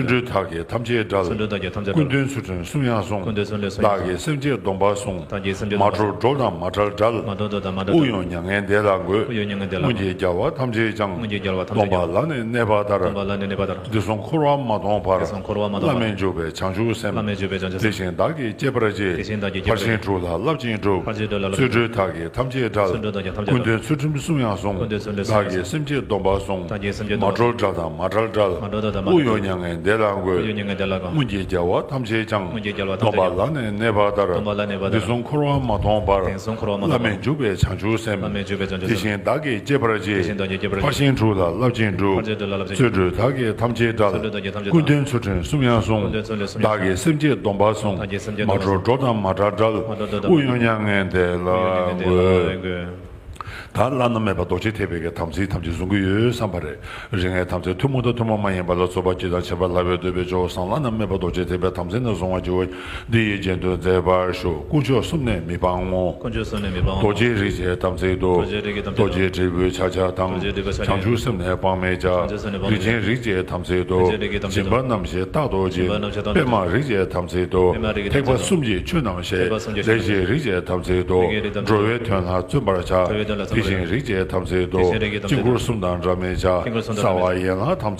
བསླབ་ཅིང་སྒྲུབ། བརྩོན་འགྲུས་དག་གིས་ཐམས་ཅད་བྲལ། བརྩོན་འགྲུས་དག་གིས་ཐམས་ཅད་བྲལ། ཀུན་དོན་ཚུལ་ཁྲིམས་སྲུང་ཡང་སྲུང་། ཀུན་དོན་ཚུལ་ཁྲིམས་སྲུང་ཡང་སྲུང་། བདག་གིས་སེམས་བསྐྱེད་སྡོམ་པ་བསྲུང་། བདག་གིས་སེམས་བསྐྱེད་སྡོམ་པ་བསྲུང་། མ་གྲོལ་གྲོལ་དང་མ་བྲལ་བྲལ། མ་གྲོལ་གྲོལ་དང་མ་བྲལ་བྲལ། དབུགས་དབྱུང་མྱ་ངན་འདས་ལ་འགོད། དབུགས་དབྱུང་མྱ་ངན་འདས་ལ་འགོད། སྔོན་གྱི་རྒྱལ་བ་ཐམས་ཅད་ཀྱང་། སྔོན་གྱི་རྒྱལ་བ་ཐམས་ཅད་ཀྱང་། སྡོམ་པ་ལ་ནི་གནས་པ་ལྟར། སྡོམ་པ་ལ་ནི་གནས་པ་ལྟར། དེང་སང་འཁོར་བ་མ་སྟོངས་བར། དེང་སང་འཁོར་བ་མ་སྟོངས་བར། བླ་མེད་འཇུག་པའི་བྱང་ཆུབ་སེམས། བླ་མེད་འཇུག་པའི་བྱང་ཆུབ་སེམས། དེ་བཞིན་བདག་གིས་བསྐྱེད་པར་བགྱི། དེ་བཞིན་བདག་གིས་བསྐྱེད་པར་བགྱི། ཕར་ཕྱིན་དྲུག་ལ་བསླབ་ཅིང་སྒྲུབ། ཕར་ཕྱིན་དྲུག་ལ་བསླབ་ཅིང་སྒྲུབ། བརྩོན་འགྲུས་དག་གིས་ཐམས་ཅད་བྲལ། བརྩོན་འགྲུས་དག་གིས་ཐམས་ཅད་བྲལ། ཀུན་དོན་ཚུལ་ཁྲིམས་སྲུང་ཡང་སྲུང་། ཀུན་དོན་ཚུལ་ཁྲིམས་སྲུང་ཡང་སྲུང་། བདག་གིས་སེམས་བསྐྱེད་སྡོམ་པ་བསྲུང་། བདག་གིས་སེམས་བསྐྱེད་སྡོམ་པ་བསྲུང་། མ་གྲོལ་བྲལ་དང་མ་བྲལ་བྲལ། མ་གྲོལ་བྲལ་དང་མ་བྲལ་བྲལ། དབུགས་དབྱུང་མྱ་ངན་འདས་ལ་འགོད། དབུགས་དབྱུང་མྱ་ངན་འདས་ལ་འགོད། སྔོན་གྱི་རྒྱལ་བ་ཐམས་ཅད་ཀྱང་། སྔོན་གྱི་རྒྱལ་བ་ཐམས་ཅད་ཀྱང་། སྡོམ་པ་ལ་ནི་གནས་པ་ལྟར། སྡོམ་པ་ལ་གནས་པ་ལྟར། དེང་སང་འཁོར་བ་མ་སྟོངས་བར། དེང་སང་འཁོར་བ་མ་སྟོངས་བར། བླ་མེད་འཇུག་པའི་བྱང་ཆུབ་སེམས། བླ་མེད་འཇུག་པའི་བྱང་ཆུབ་སེམས། དེ་བཞིན་བདག་གིས་བསྐྱེད་པར་བགྱི། དེ་བཞིན་བདག་གིས་བསྐྱེད་པར་བགྱི། ཕར་ཕྱིན་དྲུག་ལ་བསླབ་ཅིང་སྒྲུབ། ཕར་ཕྱིན་དྲུག་ལ་བསླབ་ཅིང་སྒྲུབ། བརྩོན་འགྲུས་དག་གིས་ཐམས་ཅད་བྲལ། བརྩོན་འགྲུས་དག་གིས་ཐམས་ཅད་བྲལ། ཀུན་དོན་ཚུལ་ཁྲིམས་སྲུང་ཡང་སྲུང་། ཀུན་དོན་ཚུལ་ཁྲིམས་སྲུང་ཡང་སྲུང་། བདག་གིས་སེམས་བསྐྱེད་སྡོམ་པ་བསྲུང་། བདག་གིས་སེམས་བསྐྱེད་སྡོམ་པ་བསྲུང་། མ་གྲོལ་གྲོལ་དང་མ་བྲལ་བྲལ། མ་གྲོལ་གྲོལ་དང་མ་བྲལ་བྲལ། དབུགས་དབྱུང་མྱ་ངན་འདས་ལ་འགོད། ད་བླ་ན་མེད་པ་རྡོ་རྗེ་ཐེག་པའི་གི་དམ་ཚིག་ཐམས་ཅད་བཟུང་གི་ཡོད་བསམ་པ་རེད། རིགས་ལྔའི་དམ་ཚིག་ཐུན་མོང་དང་ཐུན་མོང་མ་ཡིན་པ་ལ་སོགས་པ་ཇི་ལྟར་བྱེད་པ་ལྷག་པའི་འདོད་པའི་ཕྱོགས་སམ། བླ་ན་མེད་པ་རྡོ་རྗེ་ཐེག་པའི་དམ་ཚིག་རྣམས་བཟུང་བར་བགྱིའོ། འདི་ཡི་རྗེས་ཟློས་མཛད་པར་ཞུ། དཀོན་མཆོག་གསུམ་ནས་མི་སྤང་ངོ་། དཀོན་མཆོག་གསུམ་ནས་མི་སྤང་ངོ་། རྡོ་རྗེ་རིགས་ཀྱི་དམ་ཚིག་ཏུ། རྡོ་རྗེ་རིགས་ཀྱི་དམ་ཚིག་ཏུ། རྡོ་རྗེ་དྲིལ་བུའི་ཕྱག་རྒྱ་དང་། རྡོ་རྗེ་དྲིལ་བུའི་ཕྱག་རྒྱ། བྱང་ཆུབ་སེམས་ནི་སྤང་མི་བྱ། བྱང་ཆུབ་སེམས་ནི་སྤང་མི་བྱ། རིགས་ཅན་རིགས་ཀྱི་དམ་ཚིག་ཏུ། རིགས་ཅན་རིགས་ཀྱི་དམ་ཚིག་ཏུ། སྦྱིན་པ་རྣམས་བཞིན་རྟག་ཏུ་སྦྱིན། སྦྱིན་པ་རྣམས་བཞིན་རྟག་ཏུ་སྦྱིན། པདྨ་རིགས་ཀྱི་དམ་ཚིག་ཏུ། པདྨ་རིགས་ཀྱི་དམ་ཚིག་ཏུ། ཐེག་པ་གསུམ་གྱི་ཆོས་རྣམས་ཤེས། ཐེག་པ་གསུམ་གྱི་ཆོས་རྣམས་ཤེས། ལས་ཀྱི་རིགས་ཀྱི་དམ་ཚིག་ཏུ། ལས་ཀྱི་རིགས་ཀྱི་དམ་ཚིག་ཏུ། འགྲོ་བའི་དོན་ལ་བརྩོན་པར་བྱ། འགྲོ་བའི་དོན་ལ་བརྩོན་པར་བྱ།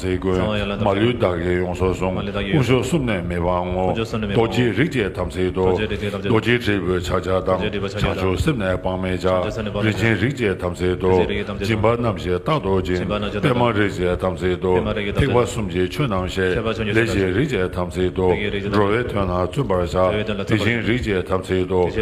དེ་བཞིན་རིགས་ཀྱི་དམ་ཚིག་ཏུ། དེ་བཞིན་རིགས་ཀྱི་དམ་ཚིག་ཏུ།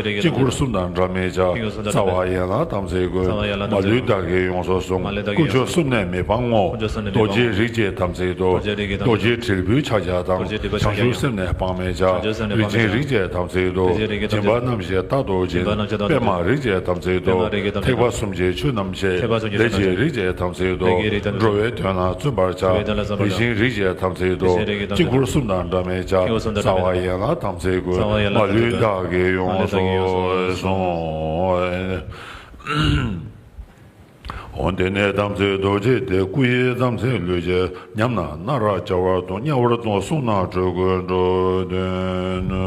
དཀྱིལ་འཁོར་གསུམ་དང་འདྲ་མི་བྱ། དཀྱིལ་འཁོར་གསུམ་དང་འདྲ་མི་བྱ། རྩ་བ་ཡན་ལག་དམ་ཚིག་ཀུན། རྩ་བ་ཡན་ལག་དམ་ཚིག་ཀུན། མ་ལུས་བདག་གིས་ཡོངས་སུ་བཟུང་། མ་ལུས་བདག་གིས་ཡོངས་སུ་བཟུང་། དཀོན་མཆོག་གསུམ་ནས་མི་སྤང་ངོ་། དཀོན་མཆོག་གསུམ་ནས་མི་སྤང་ངོ་། རྡོ་རྗེ་རིགས་ཀྱི་དམ་ཚིག་ཏུ། རྡོ་རྗེ་རིགས་ཀྱི་དམ་ཚིག་ཏུ། རྡོ་རྗེ་དྲིལ་བུའི་ཕྱག་རྒྱ་དང་། རྡོ་རྗེ་དྲིལ་བུའི་ཕྱག་རྒྱ་དང་། བྱང་ཆུབ་སེམས་ནི་སྤང་མི་བྱ། བྱང་ཆུབ་སེམས་ནི་སྤང་མི་བྱ། རིགས་ཅན་རིགས་ཀྱི་དམ་ཚིག་ཏུ། རིགས་ཅན་རིགས་ཀྱི་དམ་ཚིག་ཏུ། སྦྱིན་པ་རྣམས་བཞིན་རྟག་ཏུ་སྦྱིན། སྦྱིན་པ་རྣམས་བཞིན་རྟག་ཏུ་སྦྱིན། པདྨ་རིགས་ཀྱི་དམ་ཚིག་ཏུ། པདྨ་རིགས་ཀྱི་དམ་ཚིག་ཏུ། ཐེག་པ་གསུམ་གྱི་ཆོས་རྣམས་ཤེས། ཐེག་པ་གསུམ་གྱི་ཆོས་རྣམས་ཤེས། ལས་ཀྱི་རིགས་ཀྱི་དམ་ཚིག་ཏུ། ལས་ཀྱི་རིགས་ཀྱི་དམ་ཚིག་ཏུ། འགྲོ་བའི་དོན་ལ་བརྩོན་པར་བྱ། འགྲོ་བའི་དོན་ལ་བརྩོན་པར་བྱ། དེ་བཞིན་རིགས་ཀྱི་དམ་ཚིག་ཏུ། དེ་བཞིན་རིགས་ཀྱི་དམ་ཚིག་ཏུ། དཀྱིལ་འཁོར་གསུམ་དང་འདྲ་མི་བྱ། དཀྱིལ་འཁོར་གསུམ་དང་འདྲ་མི་བྱ། རྩ་བ་ཡན་ལག་དམ་ཚིག་ཀུན། རྩ་བ་ཡན་ལག་དམ་ཚིག་ཀུན། མ་ལུས་བདག་གིས་ཡོངས་སུ་བཟུང་། མ་ལུས་བདག་གིས་ཡོངས་སུ་བཟུང་། དཀོན་མཆོག་གསུམ་ནས་མི་སྤང་ངོ་། དཀོན་མཆོག་གསུམ་ནས་མི་སྤང་ངོ་། རྡོ་རྗེ་རིགས་ཀྱི་དམ་ཚིག་ཏུ། རྡོ་རྗེ་རིགས་ཀྱི་དམ་ཚིག་ཏུ། རྡོ་རྗེ་དྲིལ་བུའི་ཕྱག་རྒྱ་དང་། རྡོ་རྗེ་དྲིལ་བུའི་ཕྱག་རྒྱ། བྱང་ཆུབ་སེམས་ནི་སྤང་མི་བྱ། བྱང་ཆུབ་སེམས་ནི་སྤང་མི་བྱ། རིགས་ཅན་རིགས་ཀྱི་དམ་ཚིག་ཏུ། རིགས་ཅན་རིགས་ཀྱི་དམ་ཚིག་ཏུ། སྦྱིན་པ་རྣམས་བཞིན་རྟག་ཏུ་སྦྱིན། སྦྱིན་པ་རྣམས་བཞིན་རྟག་ཏུ་སྦྱིན། པདྨ་རིགས་ཀྱི་དམ་ཚིག་ཏུ། པདྨ་རིགས་ཀྱི་དམ་ཚིག་ཏུ། ཐེག་པ་གསུམ་གྱི་ཆོས་རྣམས་ཤེས། ཐེག་པ་གསུམ་གྱི་ཆོས་རྣམས་ཤེས། ལས་ཀྱི་རིགས་ཀྱི་དམ་ཚིག་ཏུ། འགྲོ་བའི་དོན་ལ་བརྩོན་པར་བྱ། འགྲོ་བའི་དོན་ལ་བརྩོན་པར་བྱ། དེ་བཞིན་རིགས་ཀྱི་དམ་ཚིག་ཏུ། དེ་བཞིན་རིགས་ཀྱི་དམ་ཚིག་ཏུ། དཀྱིལ་འཁོར་གསུམ་དང་འདྲ་མི་བྱ། དཀྱིལ་འཁོར་གསུམ་དང་འདྲ་མི་བྱ། རྩ་བ་ཡན་ལག་དམ་ཚིག་ཀུན། རྩ་བ་ཡན་ལག་དམ་ཚིག་ཀུན། མ་ལུས་བདག་གིས་ཡོངས་སུ་བཟུང་། འོ་དེ་ནས་དམ་ཚིག་རྡོ་རྗེ་སྟེ། སྐུ་ཡི་དམ་ཚིག་ལུས་ཀྱི། ཉམས་ན་ན་ར་བྱ་བར་ལྟུང་། དམྱལ་བར་ལྟུང་། གསུང་ན་ཁྲོ་དགོད་འགྲོ་དོན་ནོ།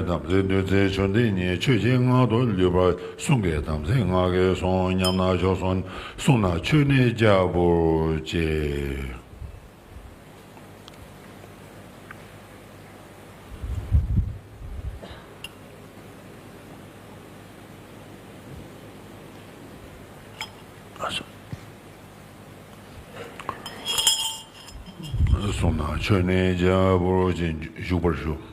དམ་ཚིག་བདུད་རྩི་ཆུ་འདི་ཉིད། ཆོས་ཀྱི་ངང་དུ་ལུས་པར་གསུང་གི་དམ་ཚིག་ངག་གིས་གསུང་། ཉམས་ན་མཆོག་གསུམ་གསུང་ན་ཆོས་ནི་རྒྱ་བོར་བྱེད། གསུང་ན་ཆོས་ནི་རྒྱ་བོར་བྱེད། བཞུགས་པར་ཞུ།